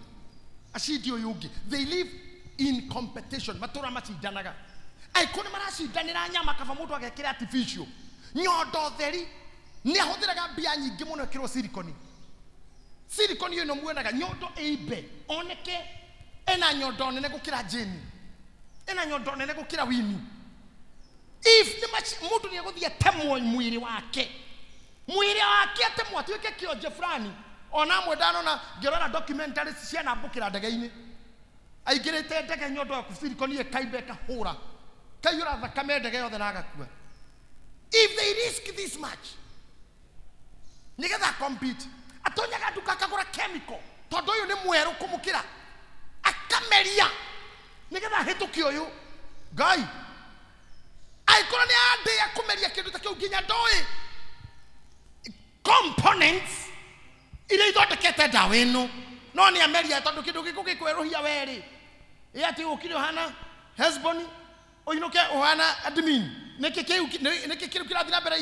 acinde ũyũ ũngĩ. They live in competition, matũra macindanaga. Aikũ nĩ maracindanĩra nyama, kaba mũndũ agekĩra artificial nyondo theri. Nĩ ahũthĩraga mbia nyingĩ mũno ĩkĩrwo silicone. Silicone ĩno muonaga nyondo ĩimbe oneke ena nyondo nene gũkĩra Jane, ena nyondo nene gũkĩra Winnie. If nĩ mũndũ nĩ egũthiĩ atemwo mwĩrĩ wake, mwĩrĩ wake atemwo atuĩke kĩonje fulani. Ona amwe ndanona ngĩrora documentaries cianambũkĩra ndege-inĩ, aingĩrĩte ndege nyondo yaku silicone ĩkaimba ĩkahũra kaiyũra thakame ndege yothe na agakua. If they risk this much nĩgetha compete, atonyaga nduka akagũra chemical tondũ ũyũ nĩ mwerũ kũmũkĩra, akameria nĩgetha ahĩtũke ũyũ. Ngai angĩkorwo nĩ andĩa kũmeria kĩndũ ta kĩu nginya ndoĩ components iria ithondekete ndawa ĩno, no nĩ ameria tondũ kĩndũ gĩkũ gĩkwerũhia werĩ, ĩ atĩ ũkire ũhana Hesbon, ũinũke ũhana admin. Nĩkĩ kĩu kĩrathiĩ na mbere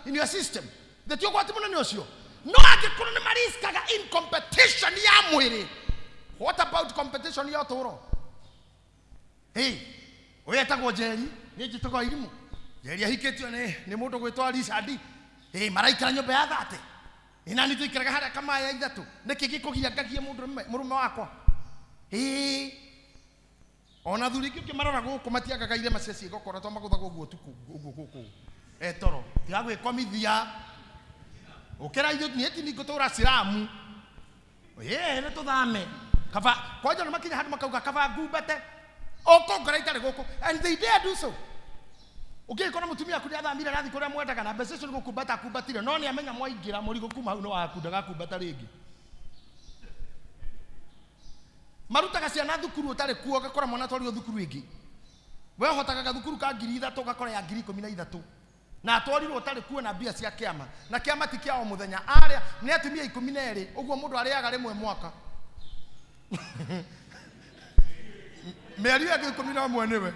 in your system? Theti ũgwati mũnene ũcio. No angĩkorwo nĩ mariskaga in competition ya mwĩrĩ, what about competition ya ũtũũro? Hey, ũyũ etagwo Njeri, niĩ njĩtagwo Irimũ. Njeri ahikĩtio nĩ mũndũ gwĩtwo Richard. Hey, maraikara nyũmba ya 30, ina nĩ tũikaraga harĩa kamaya 3. Nĩkĩ gĩkũgia ngagie mũrũme wakwa? Hey, ona athuri aingĩ ũkĩmarora gũkũ matiagaga irema cia ciĩgokora tondũ magũthagwo ũguo ũtukũ ũguo gũkũ etoro, tiga gwĩkomithia ũkĩra ithuĩ niĩ ti ningũtũra ciramu, ĩĩ nĩ tũthame kaba kwanja. Nĩ makinya handũ makauga kaba ngumbate ũkũngora itarĩ gũkũ, and they dare do so. Ũngĩgĩkora mũtumia aku nĩathamire arathiĩ kũrĩa mwendaga na mbeca icio nĩ gũkumbata akumbatire, no nĩ amenya mwaingĩra mũrigo kuma hau nĩ waku, ndagakumbata rĩngĩ. Marutaga ciana thukuru ũtarĩ kuo, ũgakora mwana atwarirwo thukuru ĩngĩ. We ũhotaga gathukuru ka ngiri 3 ũgakora ya ngiri 13, na atwarirwo ũtarĩ kuo na mbia cia kĩama, na kĩama ti kĩa o mũthenya. Arĩa nĩ atumia 12 ũguo mũndũ arĩaga rĩmwe mwaka, mĩeri ĩngĩ 11 nĩwe.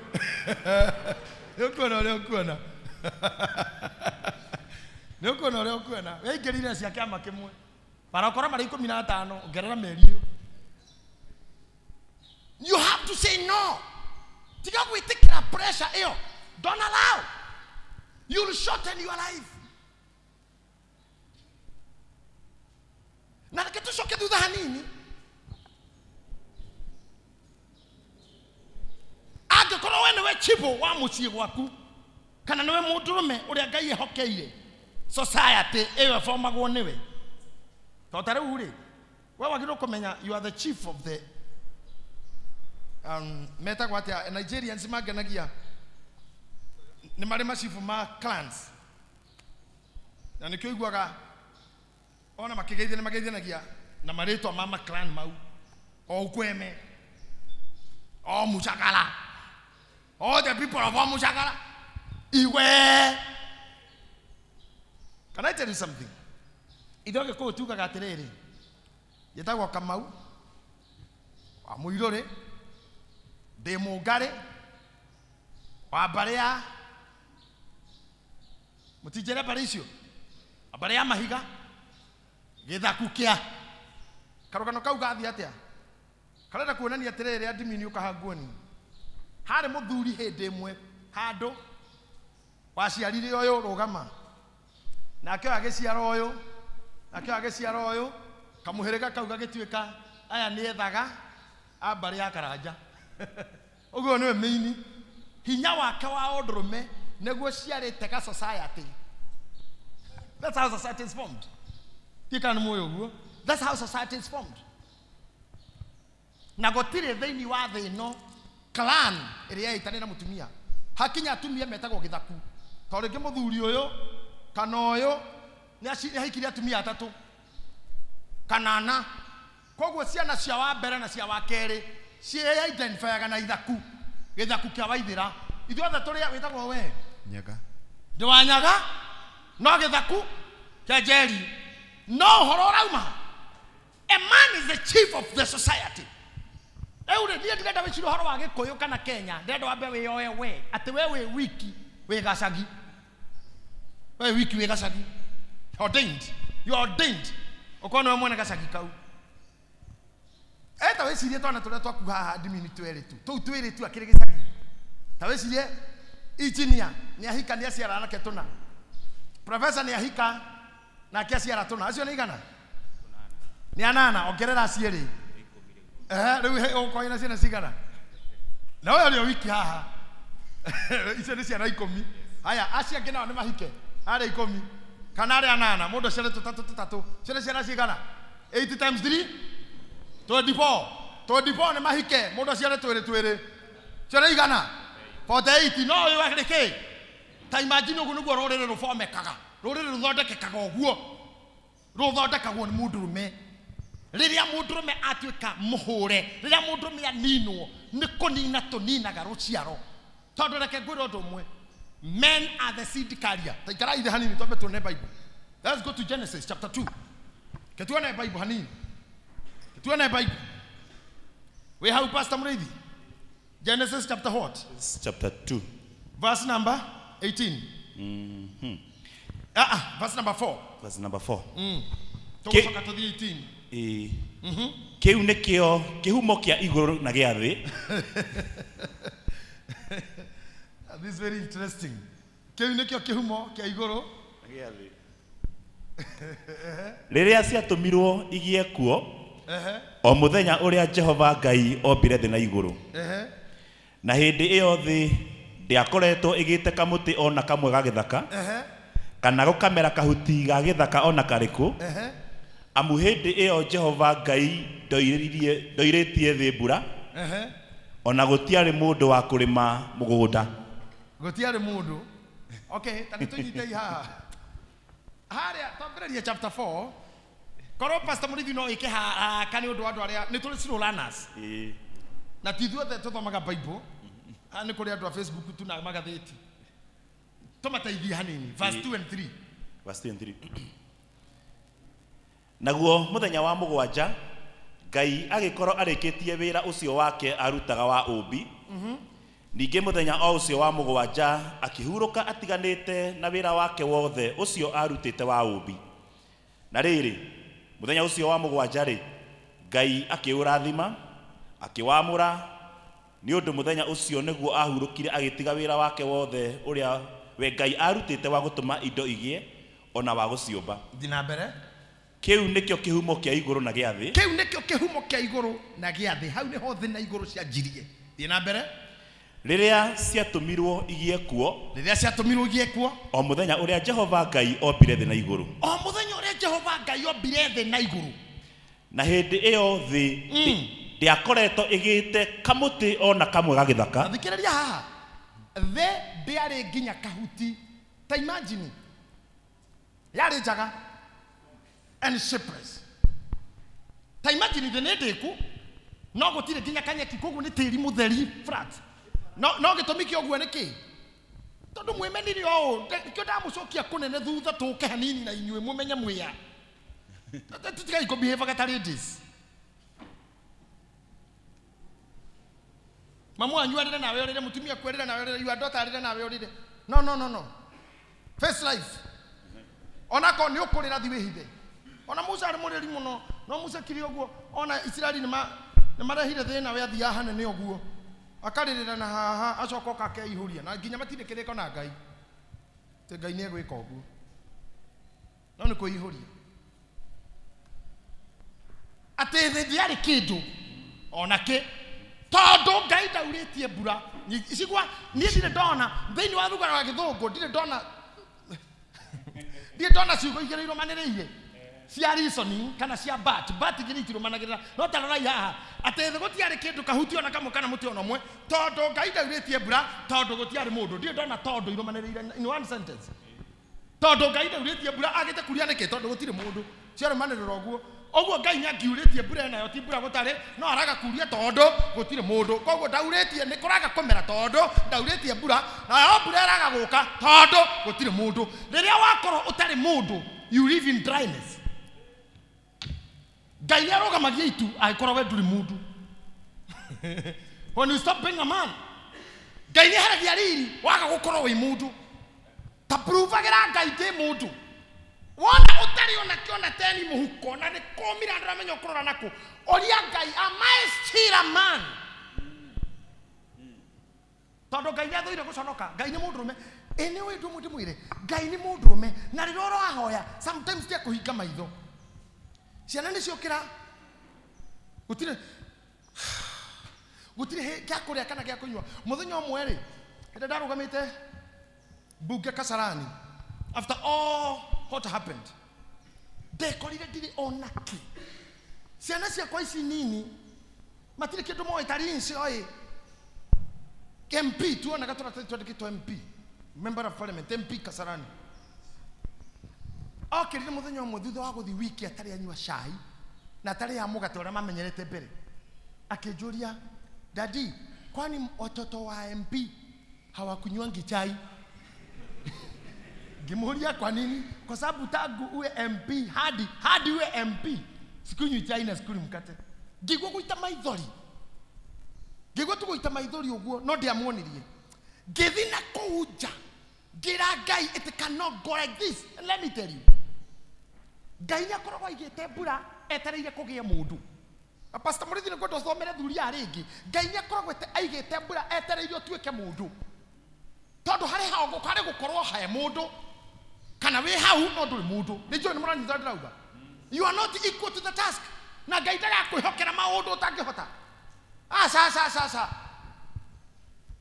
Nĩ ũkuona ũrĩa ũkuona, nĩ ũkuona ũrĩa ũkuona. Weingĩrire cia kĩama kĩmwe barakora marĩ 15, ongerera mĩeri ĩyo. You have to say no. Tiga gwĩtĩkĩra pressure ĩyo. Don't allow. You'll shorten your life. Na reke tũcoke thutha hanini. Angĩkorwo we nĩwe chibũ wa mũciĩ gwaku, kana nĩwe mũndũrũme ũrĩa Ngai ehokeire society ĩyo ĩbomagwo nĩwe, tondũ ta rĩu rĩ, we wagĩrĩirwo kũmenya you are the chief of the metagwo atĩa Nigerians mangenagia nĩ marĩ macibu ma clans, na nĩkĩo iguaga Ona makĩgeithania mageithanagia na marĩtwa ma maclan mau. O Kweme. O Mucakala. All the people of Mucakala. Iwe. Can I tell you something? Ithuĩ Gĩkũyũ tugaga atĩrĩrĩ, njĩtagwo Kamau wa Mũirũrĩ, ndĩ Mũngarĩ wa mbarĩ ya mũtinjĩre mbarĩ icio, wa mbarĩ ya Mahiga, gĩthaku kĩa karũgano kau gathiĩ atĩa? Karenda kuonania atĩrĩrĩ, admin ũkaha nguoni. Harĩ mũthuri hĩndĩ ĩmwe handũ waciarire ũyũ rũgama, nake ũyũ agĩciara ũyũ, nake ũyũ agĩciara ũyũ, kamũhĩrĩga kau gagĩtuĩka aya nĩ ethaga a mbarĩ ya Karanja. Ũguo nĩwe mĩini. Hinya wake wa ũndũrũme nĩguo ciarĩte ga society. That's how society is formed. Ndiũĩ kana nĩ mũĩ ũguo. That's how society is formed. Na gũtirĩ thĩinĩ wa thĩ ĩno clan ĩrĩa ĩtanĩ na mũtumia. Hakinya atumia metagwo gĩthaku. Tondũ rĩngĩ mũthuri ũyũ kana ũyũ nĩ ahikirie atumia atatũ kana ana. Koguo ciana cia wa mbere na cia wa kerĩ ciĩidentifyaga na ithaku. Gĩthaku kĩa Waithĩra. Ithuothe tũrĩa wĩtagwo we Nyaga. Ndĩ wa Nyaga no gĩthaku kĩa Njeri. No ũhoro ũrauma. A man is the chief of the society. Rĩu rĩ, niĩ ndirenda wĩcirie ũhoro wa Gĩkũyũ kana Kenya, ndĩrenda wambe wĩyoe we atĩ we wĩ wiki wĩ gacagi. We wiki wĩ gacagi. Ordained. You are ordained. Ũkorwo nĩwe mwene gacagi kau. Ta wĩcirie twana tũrĩa twaku haha ndimini twĩrĩ tu. Tũu twĩrĩ tu akĩrĩ gĩcagi. Ta wĩcirie engineer nĩ ahika nĩ aciara anake tũna. Professor nĩ ahika nake aciara tũna. Acio nĩ igana? Nĩ anana, ongerera cierĩ. Rĩu ũgũkorwo na ciana cigana? Na ũyũ ũrĩ o wiki haha. Icio nĩ ciana 10. Haya, acio angĩ nao nĩ mahike. Arĩa 10 kana arĩa 8, mũndũ aciare tũtatũ tũtatũ. Icio nĩ ciana cigana? 8 times 3 24. 24 nĩ mahike, mũndũ aciare twĩrĩ twĩrĩ. Icio nĩ igana? 48. No ũyũ arĩ kĩ? Ta imagine ũguo nĩguo rũrĩrĩ rũbomekaga. Rũrĩrĩ rũthondekekaga ũguo. Rũthondekagwo nĩ mũndũrũme. Rĩrĩa mũndũrũme atuĩka mũhũre, rĩrĩa mũndũrũme aninwo, nĩ kũnina tũninaga rũciaro. Tondũ reke ngwĩre ũndũ ũmwe, men are the seed carrier. Ta ikara ithe hanini twambe tuone Bible. Let's go to Genesis chapter 2. Ke tuone Bible hanini. Ke tuone Bible. We hau Pastor Muriithi. Genesis chapter what? It's chapter 2. Verse number 18. Verse number 4. Verse number 4. Tũgũcoka tũthiĩ 18. Kĩu nĩkĩo kĩhumo kĩa igũrũ na gĩa thĩ. This is very interesting. Kĩu nĩkĩo kĩhumo kĩa igũrũ na gĩa thĩ. Rĩrĩa ciatũmirwo igĩe kuo, o mũthenya ũrĩa Jehova Ngai ombire thĩ na igũrũ. Na hĩndĩ ĩyo thĩ ndĩakoretwo ĩgĩte kamũtĩ ona kamwe ga gĩthaka, kana gũkamera kahuti ga gĩthaka ona karĩkũ. Amu hĩndĩ ĩyo Jehova Ngai ndoirĩtie thĩ mbura, ona gũtiarĩ mũndũ wa kũrĩma mũgũnda. Gũtiarĩ mũndũ. Okay, ta nĩtũnyitei haha. Harĩa twambĩrĩrie chapter 4. Korwo Pastor Muriithi no ĩke haraka nĩ ũndũ wa andũ arĩa nĩ tũrĩ slow learners. Na ti ithuothe tũthomaga Bible. Haha nĩ kũrĩ andũ a Facebook tu na magathĩti. Tũmateithie hanini. Verse 2 and 3. Verse 2 and 3. Naguo mũthenya wa mũgwanja Ngai agĩkorwo arĩkĩtie wĩra ũcio wake arutaga wa ũũmbi. Ningĩ mũthenya o ũcio wa mũgwanja akĩhurũka atiganĩte na wĩra wake wothe ũcio arutĩte wa ũũmbi. Na rĩrĩ, mũthenya ũcio wa mũgwanja rĩ, Ngai akĩũrathima, akĩwamũra, nĩ ũndũ mũthenya ũcio nĩguo ahurũkire agĩtiga wĩra wake wothe ũrĩa we Ngai arutĩte wa gũtũma indo igĩe ona wa gũciũmba. Thiĩ na mbere. Kĩu nĩkĩo kĩhumo kĩa igũrũ na gĩa thĩ. Kĩu nĩkĩo kĩhumo kĩa igũrũ na gĩa thĩ. Hau nĩho thĩ na igũrũ cianjirie. Thiĩ na mbere. Rĩrĩa ciatũmirwo igĩe kuo, Rĩrĩa ciatũmirwo igĩe kuo, o mũthenya ũrĩa Jehova Ngai ombire thĩ na igũrũ. O mũthenya ũrĩa Jehova Ngai ombire thĩ na igũrũ. Na hĩndĩ ĩyo thĩ ndĩakoretwo ĩgĩte kamũtĩ ona kamwe ga gĩthaka. Thikĩrĩria haha. Thĩ ndĩarĩ nginya kahuti. Ta imagine. Yarĩ njaga. And shapeless. Ta imagine thĩ nĩ ndĩku no gũtirĩ nginya kanyeki, koguo nĩ tĩri mũtheri flat. No gĩtũmi kĩa ũguo nĩ kĩ? Tondũ mwĩmenire ũũ, nĩkĩo ndamũcokia kũnene thutha tũke hanini na inyuĩ mũmenye mwĩa. Tutigai kũbehave ta ladies. Mamu wanyu arĩre nawe ũrĩre, mũtumia aku arĩre nawe ũrĩre, your daughter arĩre nawe ũrĩre. No, no, no, no. Face life. Onako nĩ ũkũrĩra thi wĩhithe. Ona Musa arĩ mũrĩri mũno, no Musa kiri ũguo, ona Isiraeli nĩ marehire thĩna we athiaga hanene ũguo. Akarĩrĩra na haha acoka oka akeihũria na nginya matirĩ kĩrĩko na Ngai. Atĩ Ngai nĩ egwĩka ũguo. No nĩ kwĩihũria. Atĩ thĩ ndĩarĩ kĩndũ ona kĩ, tondũ Ngai ndaurĩtie mbura. Icigua niĩ ndirĩ ndona thĩinĩ wa rugano rwa gĩthũngũ, ndirĩ ndona ciugo igĩrĩ irũmanĩrĩire cia reasoning kana cia but igĩrĩ itirũmanagĩrĩra. No ta rorai haha atĩ thĩ gũtiarĩ kĩndũ kahuti ona kamwe kana mũtĩ ona ũmwe, tondũ Ngai ndaurĩtie mbura, tondũ gũtiarĩ mũndũ. Ndirĩ ndona tondũ irũmanĩrĩire in one sentence. Tondũ Ngai ndaurĩtie mbura agĩte kuria nĩkĩ? Tondũ gũtirĩ mũndũ. Ciarũmanĩrĩra ũguo. Ũguo Ngai nĩangiurĩtie mbura nayo ti mbura gũtarĩ, no araga kuria tondũ gũtirĩ mũndũ. Koguo ndaurĩtie nĩ kũraga kũmera tondũ ndaurĩtie mbura, nayo mbura ĩraga gũka tondũ gũtirĩ mũndũ. Rĩrĩa wakorwo ũtarĩ mũndũ, you live in dryness. Ngai nĩarũgamagia itu angĩkorwo we ndũrĩ mũndũ. When you stop being a man, Ngai nĩeheragia riri waga gũkorwo wĩ mũndũ. Ta provagĩra Ngai ndĩ mũndũ. Wona ũtarĩ ona kĩona teni mũhuko na nĩ kũmira ndũramenya ũkũrora nakũ, ũria Ngai, am I still a man? Tondũ Ngai nĩathũire gũconoka. Ngai nĩ mũndũrũme. Ĩ nĩ ũĩ ũndũ ũmwe ndĩmwĩre, Ngai nĩ mũndũrũme na rĩrĩa ũrahoya sometimes ti akũhinga maitho. Ciana nĩ ciokĩra, gũtirĩ gĩa kũrĩa kana gĩa kũnyua. Mũthenya ũmwe rĩ, hĩndĩ ndarũgamĩte mbunge Kasarani, after all what happened, ndekorire ndirĩ ona kĩ. Ciana ciakwa ici nini matirĩ kĩndũ moĩ ta rinci oĩ. MP tuonaga tũratathi twandĩkĩtwo MP, Member of Parliament, MP Kasarani. Okĩrire mũthenya ũmwe thutha wa gũthiĩ wiki atarĩ anyua cai na atarĩ ya mũgate ũrĩa mamenyerete mbere, akĩnjũria, Daddy, kwani watoto wa MP hawakunywangi chai? Ngimuuria kwa nini? Kwa sababu tangu uwe MP hadi uwe MP sikunywi chai na sikunywi mkate. Ngigua guita maithori. Ngigua tu guita maithori uguo no ndiamuonirie. Ngithi na kũu nja ngira Ngai, it cannot go like this. And let me tell you, Ngai nĩakoragwo aigĩte mbura etereire kũgĩe mũndũ. Pastor Murithi nĩ kwenda ũthomere thuri ya rĩngĩ. Ngai nĩakoragwo aigĩte mbura etereire ũtuĩke mũndũ. Tondũ harĩ hao harĩ gũkorwo he mũndũ kana wĩ hau no ndũrĩ mũndũ. Nĩ njũĩ nĩ mũranyita ndĩrauga. You are not equal to the task. Na Ngai ndagakwĩhokera maũndũ ũtangĩhota. Aca aca aca aca.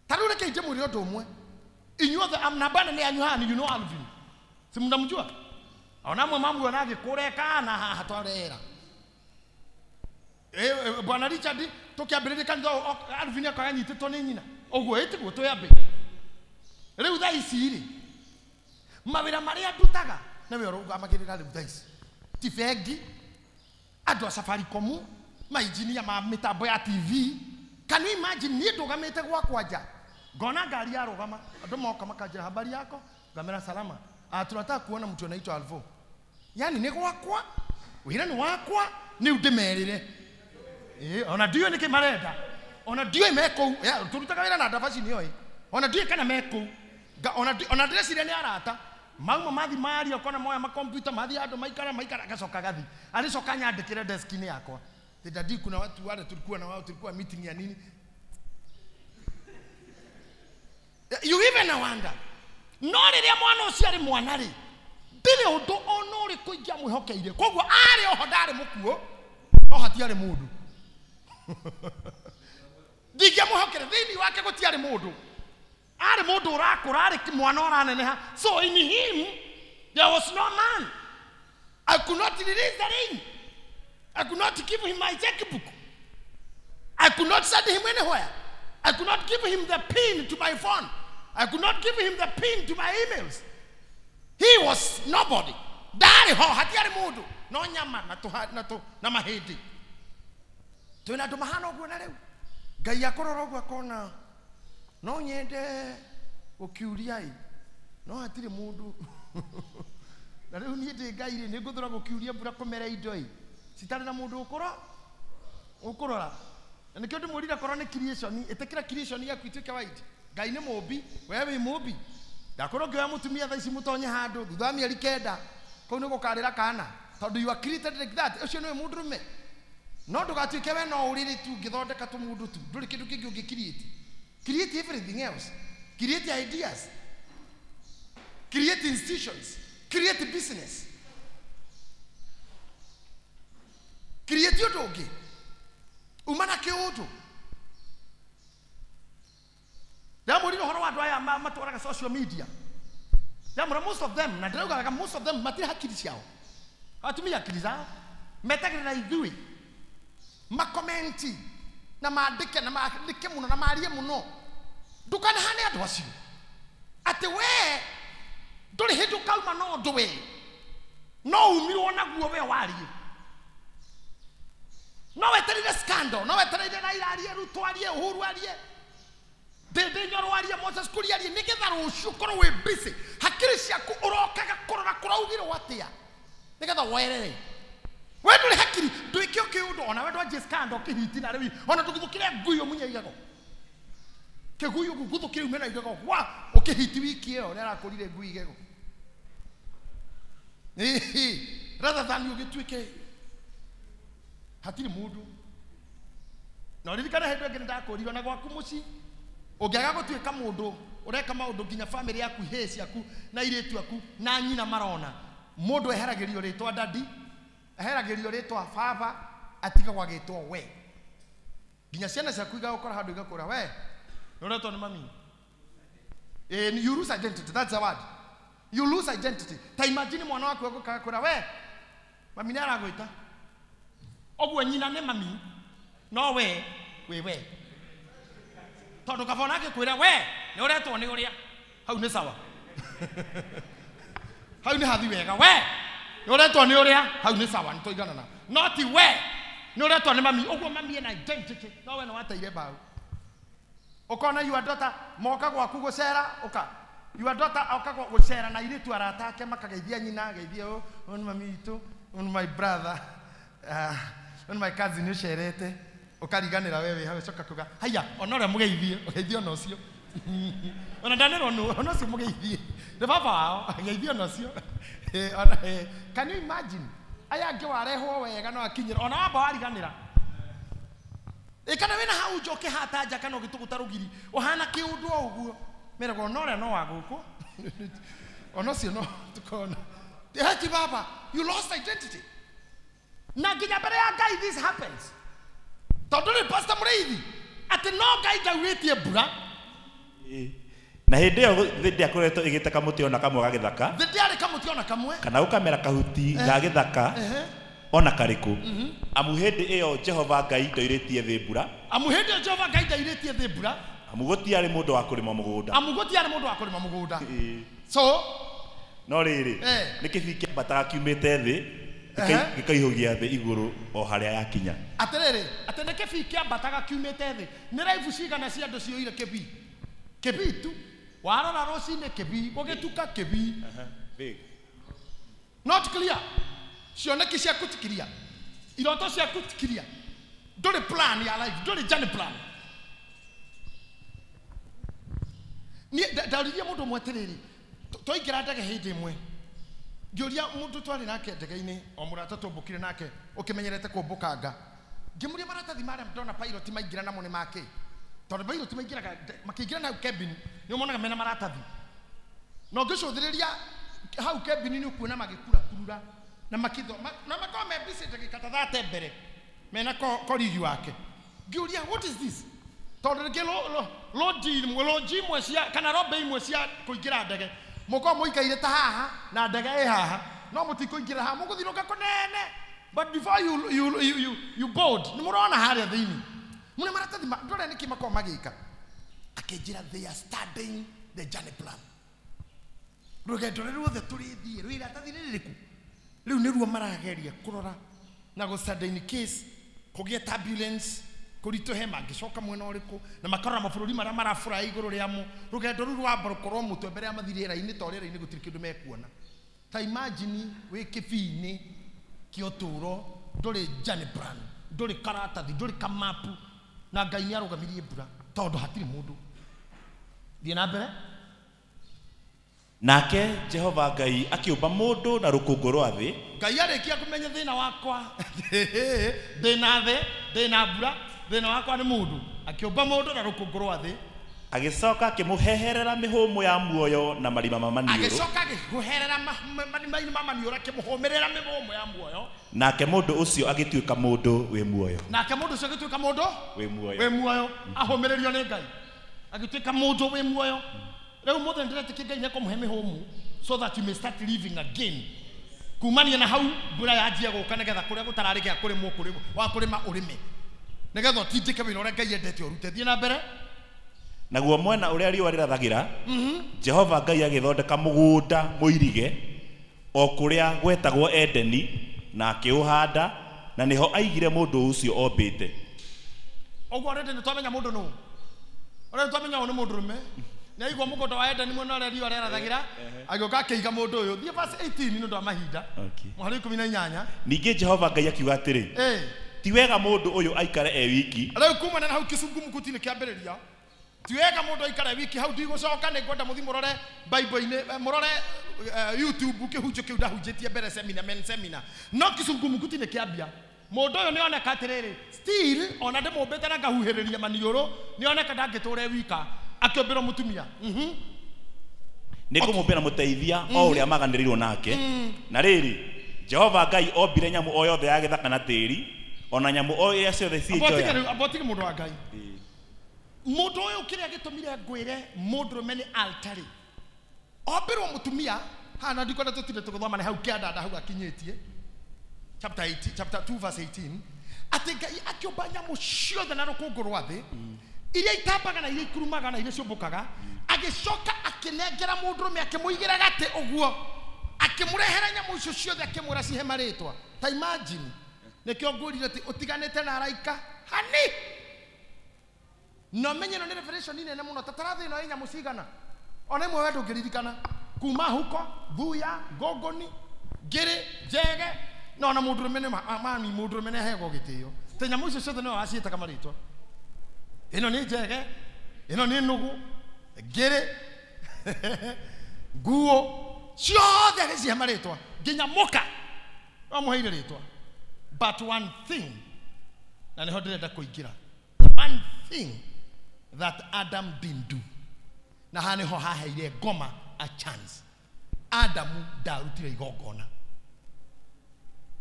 Ta rĩu reke ndĩmwĩre ũndũ ũmwe. Inyuothe namba nene yanyu haha ni you know Alvin. Si mnamjua? Ona mwe mamuona agĩkũreka na haha twarera. Bwana Richard tũkĩambĩrĩria kanitha Alvin akoya anyitĩtwo nĩ nyina. Ũguo ĩtiguo twĩambe. Rĩu thaa ici rĩ, mawĩra marĩa ndutaga nĩwe ũrũgamagĩrĩra rĩu thaa ici. Ti bengi, andũ a Safaricom, mainjinia ma mĩtambo ya TV. Can you imagine niĩ ndũgamĩte gwakwa nja, ngona ngari yarũgama, andũ moka makanjĩra habari yako, ngamera salama. Tunataka kuona mtu anaitwa Alvo. Yani nĩ gwakwa, wĩra nĩ wakwa, nĩ ndĩmerĩre. Ona ndiũĩ nĩkĩ marenda. Ona ndiũĩ me kũu. Tũrutaga wĩra na Ndavaci nĩoĩ. Ona ndiũĩ kana me kũu. Ona ndĩreciria nĩ arata. Mauma mathi maria ũkona moya makompiuta mathi andũ maikara agacoka gathi. Arĩcoka nyandĩkĩre desk-inĩ yakwa. Daddy, kuna watu wale tulikuwa na wao, tulikuwa meeting ya nini. You even wonder. No rĩrĩa mwana ũcio arĩ mwana rĩ, ndirĩ ũndũ ona ũrĩkũ ingĩamwĩhokeire. Koguo arĩ oho ndarĩ mũkuũ, no hatiarĩ mũndũ. Ndingĩamwĩhokere, thĩinĩ wake gũtiarĩ mũndũ. Arĩ mũndũ ũrakũra, arĩ mwana ũraneneha. So in him there was no man. I could not release the ring. I could not give him my checkbook. I could not send him anywhere. I could not give him the pin to my phone. I could not give him the pin to my emails. He was nobody. Ndarĩ ho, hatiarĩ mũndũ, no nyama na na mahĩndĩ. Twĩna andũ mahana ũguo na rĩu. Ngai akũrora ũguo akona no nyende gũkiuria ĩ, no hatirĩ mũndũ. Na rĩu niĩ ndĩ Ngai rĩ, nĩngũthũra gũkiuria mbura kũmera indo ĩ, citarĩ na mũndũ ũkũrora. Na nĩkĩo ndĩmwĩrire korwo nĩ creation, ĩtĩkĩra creation yaku ituĩke wide. Ngai nĩ mũmbi, we wĩ mũmbi. Ndakorwo ngĩoya mũtumia thaa ici mũtonye handũ thutha wa mĩeri 9 kũu nĩ gũkarĩra kana, tondũ you are created like that. Ũcio nĩwe mũndũrũme. No ndũgatuĩke we no ũrĩrĩ tu ũngĩthondeka tũmũndũ tu, ndũrĩ kĩndũ kĩngĩ ũngĩ create. Create everything else. Create ideas. Create institutions. Create business. Create ũndũ ũngĩ. Uma na kĩũndũ. Ndamwĩrire ũhoro wa andũ aya matwaraga social media. Ndamwĩra most of them, na ndĩraugaga most of them matirĩ hakiri ciao. Atumia akiri zao. Metagĩrĩra ithuĩ. Makomenti na maandĩke na maandĩke mũno na marie mũno. Ndũkanahane andũ acio. Atĩ we ndũrĩ hĩndĩ ũkauma no ũndũ we. No umirwo naguo we warie. No wetereire scandal, no wetereire Raila arie, Ruto arie, Uhuru arie, Ndindi Nyoro arie, Moses Kuria arie, nĩgetha rũciũ ũkorwo wĩ busy. Hakiri ciaku ũrokaga kũrora kũraugirwo atĩa, nĩgetha woerere. We ndũrĩ hakiri, ndwĩke kĩũndũ, ona we ndwanjie scandal kĩhiti na rĩu, ona ndũguthũkĩre ngui ũmunye igego. Kĩgui ũguthũkĩre ume na igego, wa ũkĩhiti wiki ĩyo nĩ arakũrire ngui igego. Rather than ũgĩtuĩke hatirĩ mũndũ. Na ũririkane hĩndĩ ĩngĩ nĩndakũrirwo na gwaku mũciĩ, ũngĩaga gũtuĩka mũndũ ũreka maũndũ nginya family yaku, hĩ ciaku na airĩtu aku na nyina marona, mũndũ eheragĩrio rĩtwa daddy, eheragĩrio rĩtwa baba, atigagwo agĩtwo we. Nginya ciana ciaku igagũkora handũ igakũra we nĩũretwo nĩ mami. You lose identity, that's the word. You lose identity. Ta imagine mwana waku agũkaga we mami nĩ aragwĩta. Ũguo nyina nĩ mami, no we wĩ we. Tondũ kaba ona angĩkwĩra we nĩ ũretwo nĩ ũrĩa, hau nĩ sawa. Hau nĩ hathi wega, we nĩ ũretwo nĩ ũrĩa, hau nĩ sawa, nĩ tũiganana. No ti we nĩ ũretwo nĩ mami, ũguo mami ena identity, no we nĩ wateire mbaũ. Ũkona your daughter moka gwaku gũcera, ũka your daughter oka gũcera na airĩtu arata ake makageithia nyina, geithia ũyũ nĩ mami witũ, ũyũ nĩ my brother, ũyũ nĩ my cousin ũcerete, ũkariganĩra we wĩ hau, ũcoka kuga haiya, ona ũrĩa mũgeithie, ũgeithie ona ũcio. Ona ndanĩrwo nũ, ona ũcio mũgeithie. Nĩ baba wao, geithie ona ũcio. Can you imagine? Aya angĩ warehwo wega no akinyĩra, ona wamba wariganĩra. Kana wĩna hau nja ũkĩhata nja kana ũgĩtũgũta rũgiri, ũhana kĩũndũ o ũguo. Meragwo ona ũrĩa no wa gũkũ. Ona ũcio no tũkona. Hati baba, you lost identity. Na nginya mbere ya Ngai this happens. Tondũ rĩ Pastor Mũrĩithi, atĩ no Ngai ndaurĩtie mbura. Na hĩndĩ ĩyo thĩ ndĩakoretwo ĩgĩte kamũtĩ ona kamwe ga gĩthaka. Thĩ ndĩarĩ kamũtĩ ona kamwe. Kana gũkamera kahuti ga gĩthaka ona karĩkũ. Amu hĩndĩ ĩyo Jehova Ngai ndoirĩtie thĩ mbura. Amu hĩndĩ ĩyo Jehova Ngai ndairĩtie thĩ mbura. Amu gũtiarĩ mũndũ wa kũrĩma mũgũnda. Amu gũtiarĩ mũndũ wa kũrĩma mũgũnda. So no rĩrĩ, nĩ kĩbii kĩambataga kiumĩte thĩ, gĩkaihũgia thĩ igũrũ o harĩa yakinya. Atĩrĩrĩ, atĩ nĩ kĩbii kĩambataga kiumĩte thĩ. Nĩ raibu cigana cia andũ ciyũire kĩbii? Kĩbii tu. Warora rũcinĩ kĩbii, gũgĩtuka kĩbii. Not clear. Cioneki ciaku ti clear. Iroto ciaku ti clear. Ndũrĩ plan ya life, ndũrĩ journey plan. Niĩ ndauririe mũndũ ũmwe atĩrĩrĩ, twaingĩra ndege hĩndĩ ĩmwe. Ngĩũria mũndũ twarĩ nake ndege-inĩ, o mũrata tũmbũkire nake, ũkĩmenyerete kũmbũkanga. Ngĩmũria maratathi marĩa ndona pilot maingĩra namo nĩ make. Tondũ pilot maingĩraga, makĩingĩra na hau cabin, nĩ ũmonaga mena maratathi. Na ũngĩcũthĩrĩria hau cabin nĩ ũkuona magĩkura kurura na makithoma, na makorwo me busy ndagĩka ta 30 mbere mena colleague wake. Ngĩũria what is this? Tondũ rĩngĩ lodge imwe cia kana robe imwe cia kũingĩra ndege, mũkorwo mũikaire ta haha na ndege ĩ haha, no mũtikũingĩra haha, mũgũthiũrũrũka kũnene. But before you board, nĩ mũrona harĩa thĩinĩ. Mũne maratathi ndore nĩkĩ makorwo magĩka. Akĩnjĩra they are studying the journey plan. Rũgendo rũrũ ruothe tũrĩthiĩ, rwĩ iratathi rĩrĩkũ? Rĩu nĩruo marageria kũrora na gũstudy in case kũgĩe turbulence kũritũhe mangĩcoka mwena ũrĩkũ na makarora mabũrũri marĩa marabũra igũrũ rĩamo. Rũgendo rũu rwamba rũkorwo mũtwe mbere ya mathiĩ rĩera-inĩ to rĩera-inĩ gũtirĩ kĩndũ mekuona. Ta imagine wĩ kĩbii-inĩ kĩa ũtũũro, ndũrĩ journey plan, ndũrĩ karatathi, ndũrĩ kamapu, na Ngai nĩ arũgamirie mbura tondũ hatirĩ mũndũ. Thiĩ na mbere. Nake Jehova Ngai akĩũmba mũndũ na rũkũngũ rwa thĩ. Ngai arĩkia kũmenya thĩna wakwa, ndĩna thĩ, ndĩna mbura, thĩna wakwa nĩ mũndũ. Akĩũmba mũndũ na rũkũngũ rwa thĩ. Agĩcoka akĩmũheherera mĩhũmũ ya muoyo na marima ma maniũrũ. Agĩcoka akĩmũheherera marima-inĩ ma maniũrũ, akĩmũhũmĩrĩra mĩhũmũ ya muoyo. Nake mũndũ ũcio agĩtuĩka mũndũ wĩ muoyo. Nake mũndũ ũcio agĩtuĩka mũndũ wĩ muoyo. Wĩ muoyo, ahũmĩrĩrio nĩ Ngai. Agĩtuĩka mũndũ wĩ muoyo. Rĩu mũthenya ndĩretĩkia Ngai nĩekũmũhe mĩhũmũ so that you may start living again. Kumania na hau mbura yanjia gũka nĩgetha kũrĩa gũtararĩ gĩa kũrĩmwo kũrĩmwo wa kũrĩma ũrĩme nĩgetha ũtindĩke wĩra ũrĩa Ngai endete ũrute. Thiĩ na mbere. Naguo mwena ũrĩa riũa rĩrathagĩra, Jehova Ngai agĩthondeka mũgũnda mũirige o kũrĩa gwetagwo Edeni, na akĩũhanda, na nĩho aigire mũndũ ũcio ombĩte. Ũguo already nĩtwamenya mũndũ nũ. Already nĩtwamenya ũyũ nĩ mũndũrũme. Nĩaigua mũgũnda wa Edeni mwena ũrĩa riũa rĩarathagĩra, agĩũka akĩiga mũndũ ũyũ. Thiĩ verse 18 nĩ ũndũ wa mahinda. Mũhari 18. Ningĩ Jehova Ngai akiuga atĩrĩ, ti wega mũndũ ũyũ aikare e wiki. Rĩu kumana na hau kĩcungumukuti nĩ kĩambĩrĩria. Ti wega mũndũ aikare wiki, hau ndigũcoka, nĩngwenda mũthiĩ mũrore Bible-inĩ, mũrore YouTube kĩhunjio kĩu ndahunjĩtie mbere seminar, men seminar. No kĩcungumukuti nĩ kĩambia. Mũndũ ũyũ nĩoneka atĩrĩrĩ, still ona ndĩmũmbĩte na ngahuhĩrĩria maniũrũ, nĩoneka ndangĩtũra e wika, akĩũmbĩrwo mũtumia. Nĩngũmũmbĩra mũteithia o ũrĩa maganĩrĩirwo nake. Na rĩrĩ, Jehova Ngai ombire nyamũ o yothe ya gĩthaka na tĩĩri, ona nyamũ o iria ciothe ciĩ njoya. Abotige mũndũ wa Ngai. Mũndũ ũyũ kĩrĩa gĩtũmire ngwĩre mũndũrũme nĩ altari. Ombĩrwo mũtumia, haha na ndikwenda tũtinde tũgĩthoma nĩ hau kĩandanda hau akinyĩtie. Chapter 18, chapter 2 verse 18. Atĩ Ngai akĩũmba nyamũ ciothe na rũkũngũ rwa thĩ, iria itambaga na iria ikurumaga na iria ciũmbũkaga, agĩcoka akĩnengera mũndũrũme akĩmũigĩra gatĩ ũguo, akĩmũrehera nyamũ icio ciothe akĩmwĩra cihe marĩtwa. Ta imagine, nĩkĩo ngwĩrire atĩ ũtiganĩte na araika hani. No menye no nĩ revelation nene mũno. Ta tarathĩ ĩno ĩ nyamũ cigana, ona ĩmwe we ndũngĩririkana, kuma huko, thuya, ngongoni, ngĩrĩ, njege, na ona mũndũrũme nĩ mami, mũndũrũme nĩ aheagwo gĩtĩo. Te nyamũ icio ciothe nĩwe waciĩtaga marĩtwa. Ĩno nĩ njege, ĩno nĩ nũgũ, ngĩrĩ, nguo, ciothe agĩcihe marĩtwa, nginya mũka amũheire rĩtwa. But one thing, na nĩho ndĩrenda kũingĩra, one thing that Adam didn't do, na haha nĩho haheire ngoma a chance. Adamu ndarutire igongona.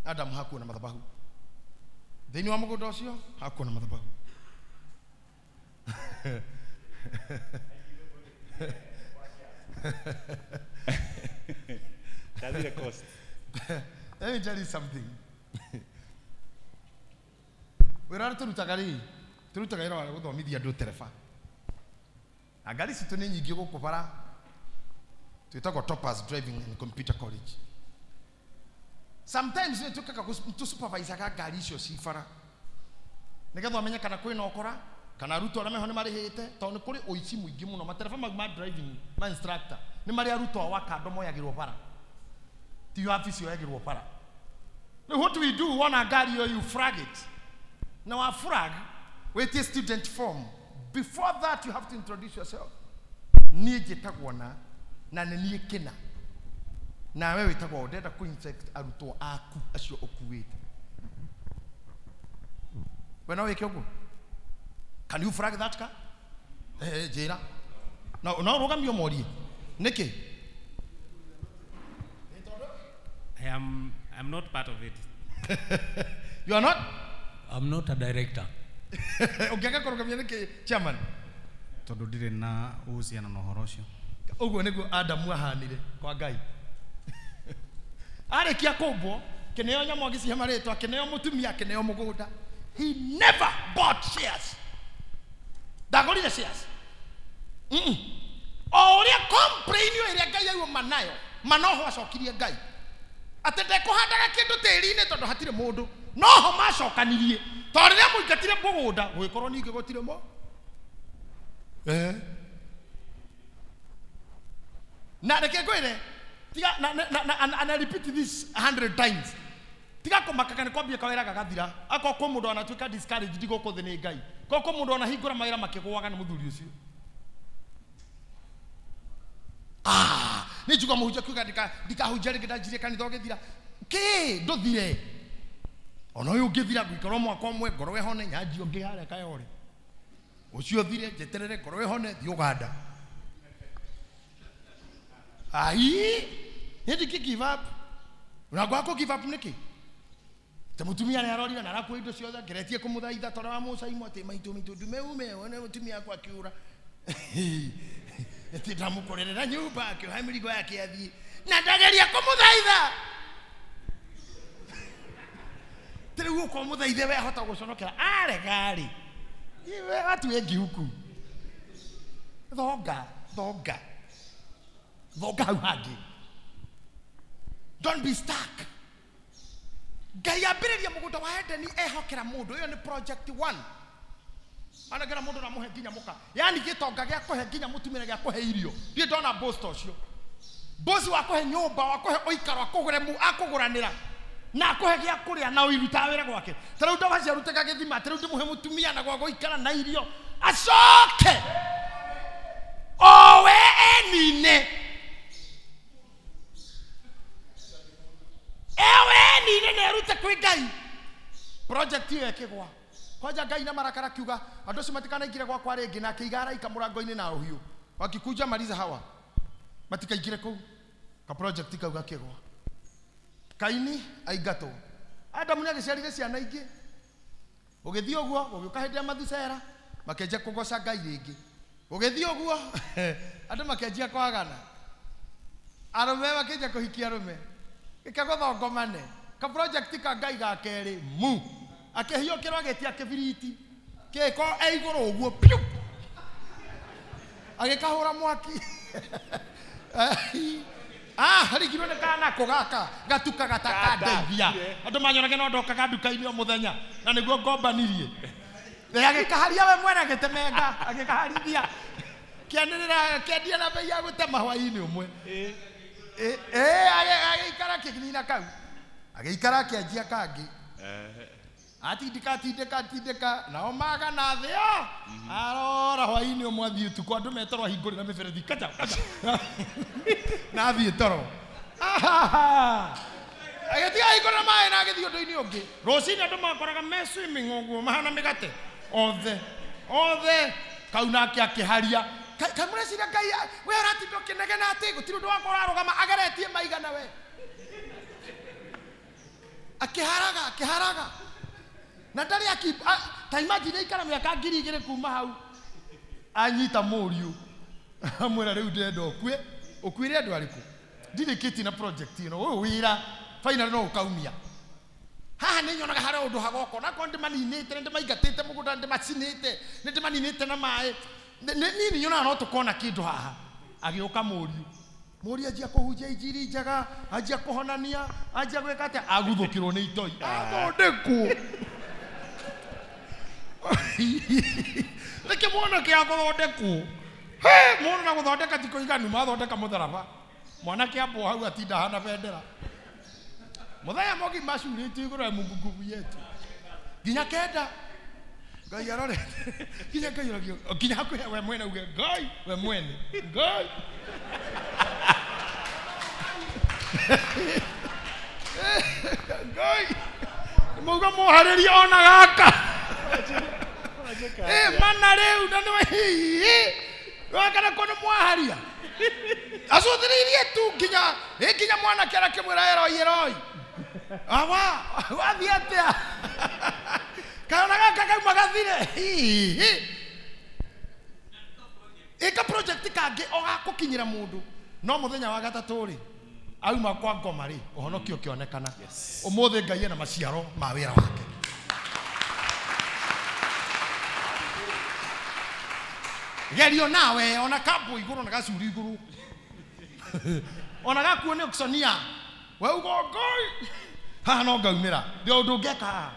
Adamu hakuona mathabahu thĩinĩ wa mũgũnda ũcio, hakuona mathabahu. Cost. Let me tell you something. Wĩra ũrĩa tũrutaga rĩ, tũrutaga wĩra wa gũthomithia andũ tereba. Na ngari citũ nĩ nyingĩ gũkũ bara, twĩtagwo Toppers Driving and Computer College. Sometimes nĩ tũkaga tũsupervisaga ngari icio ci bara, nĩgetha ũmenye kana kwĩna ũkora, kana arutwo arĩa meho nĩ marĩhĩte, tondũ nĩ kũrĩ ũici mũingĩ mũno. Matereba mau ma driving, ma instructor, nĩ marĩa arutwo ao a kando moyagĩrwo bara, ti wabici yoyagĩrwo bara. Rĩu what we do, wona ngari ĩyo you flag it. Na wa flag, wĩtie student form. Before that you have to introduce yourself. Niĩ njĩtagwo na nĩ niĩ kĩna. Nawe wĩtagwo ndĩrenda kũ infect arutwo aku acio ũkuĩte. We no wĩke ũguo? Can you flag that car? Njĩra. No rũgamio morie. Nĩkĩ? I'm not part of it. You are not? I'm not a director. Ũngĩaga kũrũgamia nĩkĩ, chairman? Tondũ ndirĩ na uhusiano na ũhoro ũcio. Ũguo nĩguo Adamu ahanire kwa Ngai. Arĩkia kũmbwo, kĩneo nyamũ agĩcihe marĩtwa, kĩneo mũtumia, kĩneo mũgũnda. He never bought shares. Ndagũrire shares. O ũrĩa complain ĩrĩa Ngai auma nayo, manoho acokirie Ngai. Atĩ ndekũhandaga kĩndũ tĩri-inĩ tondũ hatirĩ mũndũ. Noho macokanirie. Tondũ rĩrĩa mũingatire mũgũnda gũgĩkorwo ningĩ gũtirĩ mo. Na reke ngwĩre, tiga na and I repeat this 100 times. Tiga kũmakaga nĩ kwambia kawĩra gagathira. Akorwo kwĩ mũndũ anatuĩka discouraged gũkũ thĩ nĩ Ngai. Korwo kwĩ mũndũ anahingũra mawĩra makĩgũaga nĩ mũthuri ũcio. Nĩ njigua mũhunjia akiuga ndikahunjia rĩngĩ ndanjirie kanitha ũgĩthira. Kĩ ndũthire. Ona ũyũ ũngĩthira ngũikara mwaka ũmwe ngoro ĩhone nyanjie ũngĩ harĩa Kayore. Ũcio ũthire njeterere ngoro ĩhone thiĩ Uganda. Ai, nĩ ndingĩ give up. Ũrangwaga kũ give up nĩkĩ? Ta mũtumia nĩ arorire na arakua indo ciothe ngeretie kũmũthaitha tondũ wa mũcaimũ atĩ maitũ maitũ ndume ume wone mũtumia akwa akĩũra. Ati ndamũkorerera nyũmba akĩoha mĩrigo yake athiĩ na ndageria kũmũthaitha. Ti rĩu ũka ũmũthaithe we ahota gũconokera arega rĩ. Iwe watu wengi huku. Thonga, thonga. Thonga hau hangĩ. Don't be stuck. Ngai ambĩrĩria mũgũnda wa Edeni ehokera mũndũ. Ĩyo nĩ project 1. Anagera mũndũ na mũhe nginya mũka. Yaani gĩtonga gĩa kũhe nginya mũtumia gĩa kũhe irio. Ndirĩ ndona boss ta ũcio. Boss wa kũhe nyũmba, wa kũhe ũikaro, akũgũre mu, akũgũranĩra. Na akũhe gĩa kũrĩa na ũirutaga wĩra gwake. Ta rĩu ndawa ciarutaga gĩthima, ta rĩu ndĩmũhe mũtumia na gwa gũikara na irio. Acoke! Owe enine. Ewe enine na erute kwĩ Ngai. Project ĩyo ĩkĩgwa. Kwanja Ngai na marakara kiuga andũ acio matikanaingĩre gwakwa rĩngĩ na akĩiga araika mũrango-inĩ na ũhiũ. Wakikuja maliza hawa. Matikaingĩre kũu. Ka project kau gakĩgwa. Kaini aingatwo. Adamu nĩagĩciarire ciana ingĩ. Ũgĩthiĩ ũguo gũgĩũka hĩndĩ ya Mathusera makĩanjia kũgoca Ngai rĩngĩ. Ũgĩthiĩ ũguo andũ makĩanjia kwagana. Arũme makĩanjia kũhikia arũme. Gĩke gũthongomane. Ka project ka Ngai ga kerĩ mu. Akĩhiũkĩrwo agĩtia kĩbiriti. Kĩko e igũrũ ũguo piu. Agĩkahũra mwaki. Harigirwo nĩ kana ko gaka gatukaga ta kandeithia. Andũ manyonage no ndokaga nduka-inĩ o mũthenya na nĩguo ngombanirie. Agĩkaharia we mwene agĩtemenga, agĩkaharithia. Kĩanĩrĩra kĩendia na bei ya gũtema hwaĩ-inĩ ũmwe. Agĩikara kĩnina kau. Agĩikara akĩanjia kangĩ. Atindĩka atindĩka atindĩka nao magana thĩ arora hwaĩ-inĩ ũmwe athiĩ ũtukũ andũ metoro ahingũrĩra mĩberethi kacha kacha na athiĩ toro. Agĩtiga ahingũrĩra maĩ na agĩthiĩ ũndũ-inĩ ũngĩ. Rũcinĩ andũ makoraga me swimming ũguo mahana mĩgate othe othe kau nake akĩharia. Kaĩ mũreciria Ngai we ũratinda ũkĩnegena atĩ gũtirĩ ũndũ wakwa ũrarũgama ageretie maigana we. Akĩharaga akĩharaga. Na ndarĩ ta imagine aikara mĩaka 2000 kuma hau anyita mũriũ amwĩra rĩu ndĩrenda ũkue ũkuire andũ arĩkũ ndirĩkĩtie na project ĩno ũyũ wĩra finally no ũkaumia. Haha nĩ nyonaga harĩa ũndũ hagoka onakorwo ndĩmaninĩte nĩ ndĩmaingatĩte mũgũnda nĩ ndĩmacinĩte nĩ ndĩmaninĩte na maĩ niĩ nĩ nyonaga no tũkona kĩndũ haha. Agĩũka mũriũ mũriũ anjia kũhunjia injiri njega anjia kũhonania anjia gwĩka atĩa aguthũkĩrwo nĩ itoi athondekwo. Reke mwanake agũthondekwo. Mũndũ na gũthondeka ti kũiganu mathondeka mũtharaba. Mwanake ambwo hau atinda hana bendera. Mũthenya mũgima acurĩtio igũrũ ya Mungu yetu. Nginya kenda Ngai arore. Nginya Ngai arore. Nginya hakuhĩ we mwene uge Ngai we mwene. Ngai. Ngai. Mũga mũharĩrie ona gaka. Mana rĩu na nĩ hihi. Wakana kono mwaharia. Acũthĩrĩirie tu nginya nginya mwanake arakĩmwĩra eroi eroi. Awa, wathiĩ atĩa? Kaona gaka kauma gathire. Hihi. Ĩka project kangĩ o gakũkinyĩra mũndũ. No mũthenya wa gatatũ rĩ, auma kwa ngoma rĩ, ũhonokio ũkĩonekana. Ũmũthĩ Ngai ena maciaro ma wĩra wake. Gerio nawe ona kambo igũrũ na gacuri igũrũ. Ona gakuo nĩ auctioneer. We uga Ngai haha no ngaumĩra, ndio ũndũ ũngĩka haha.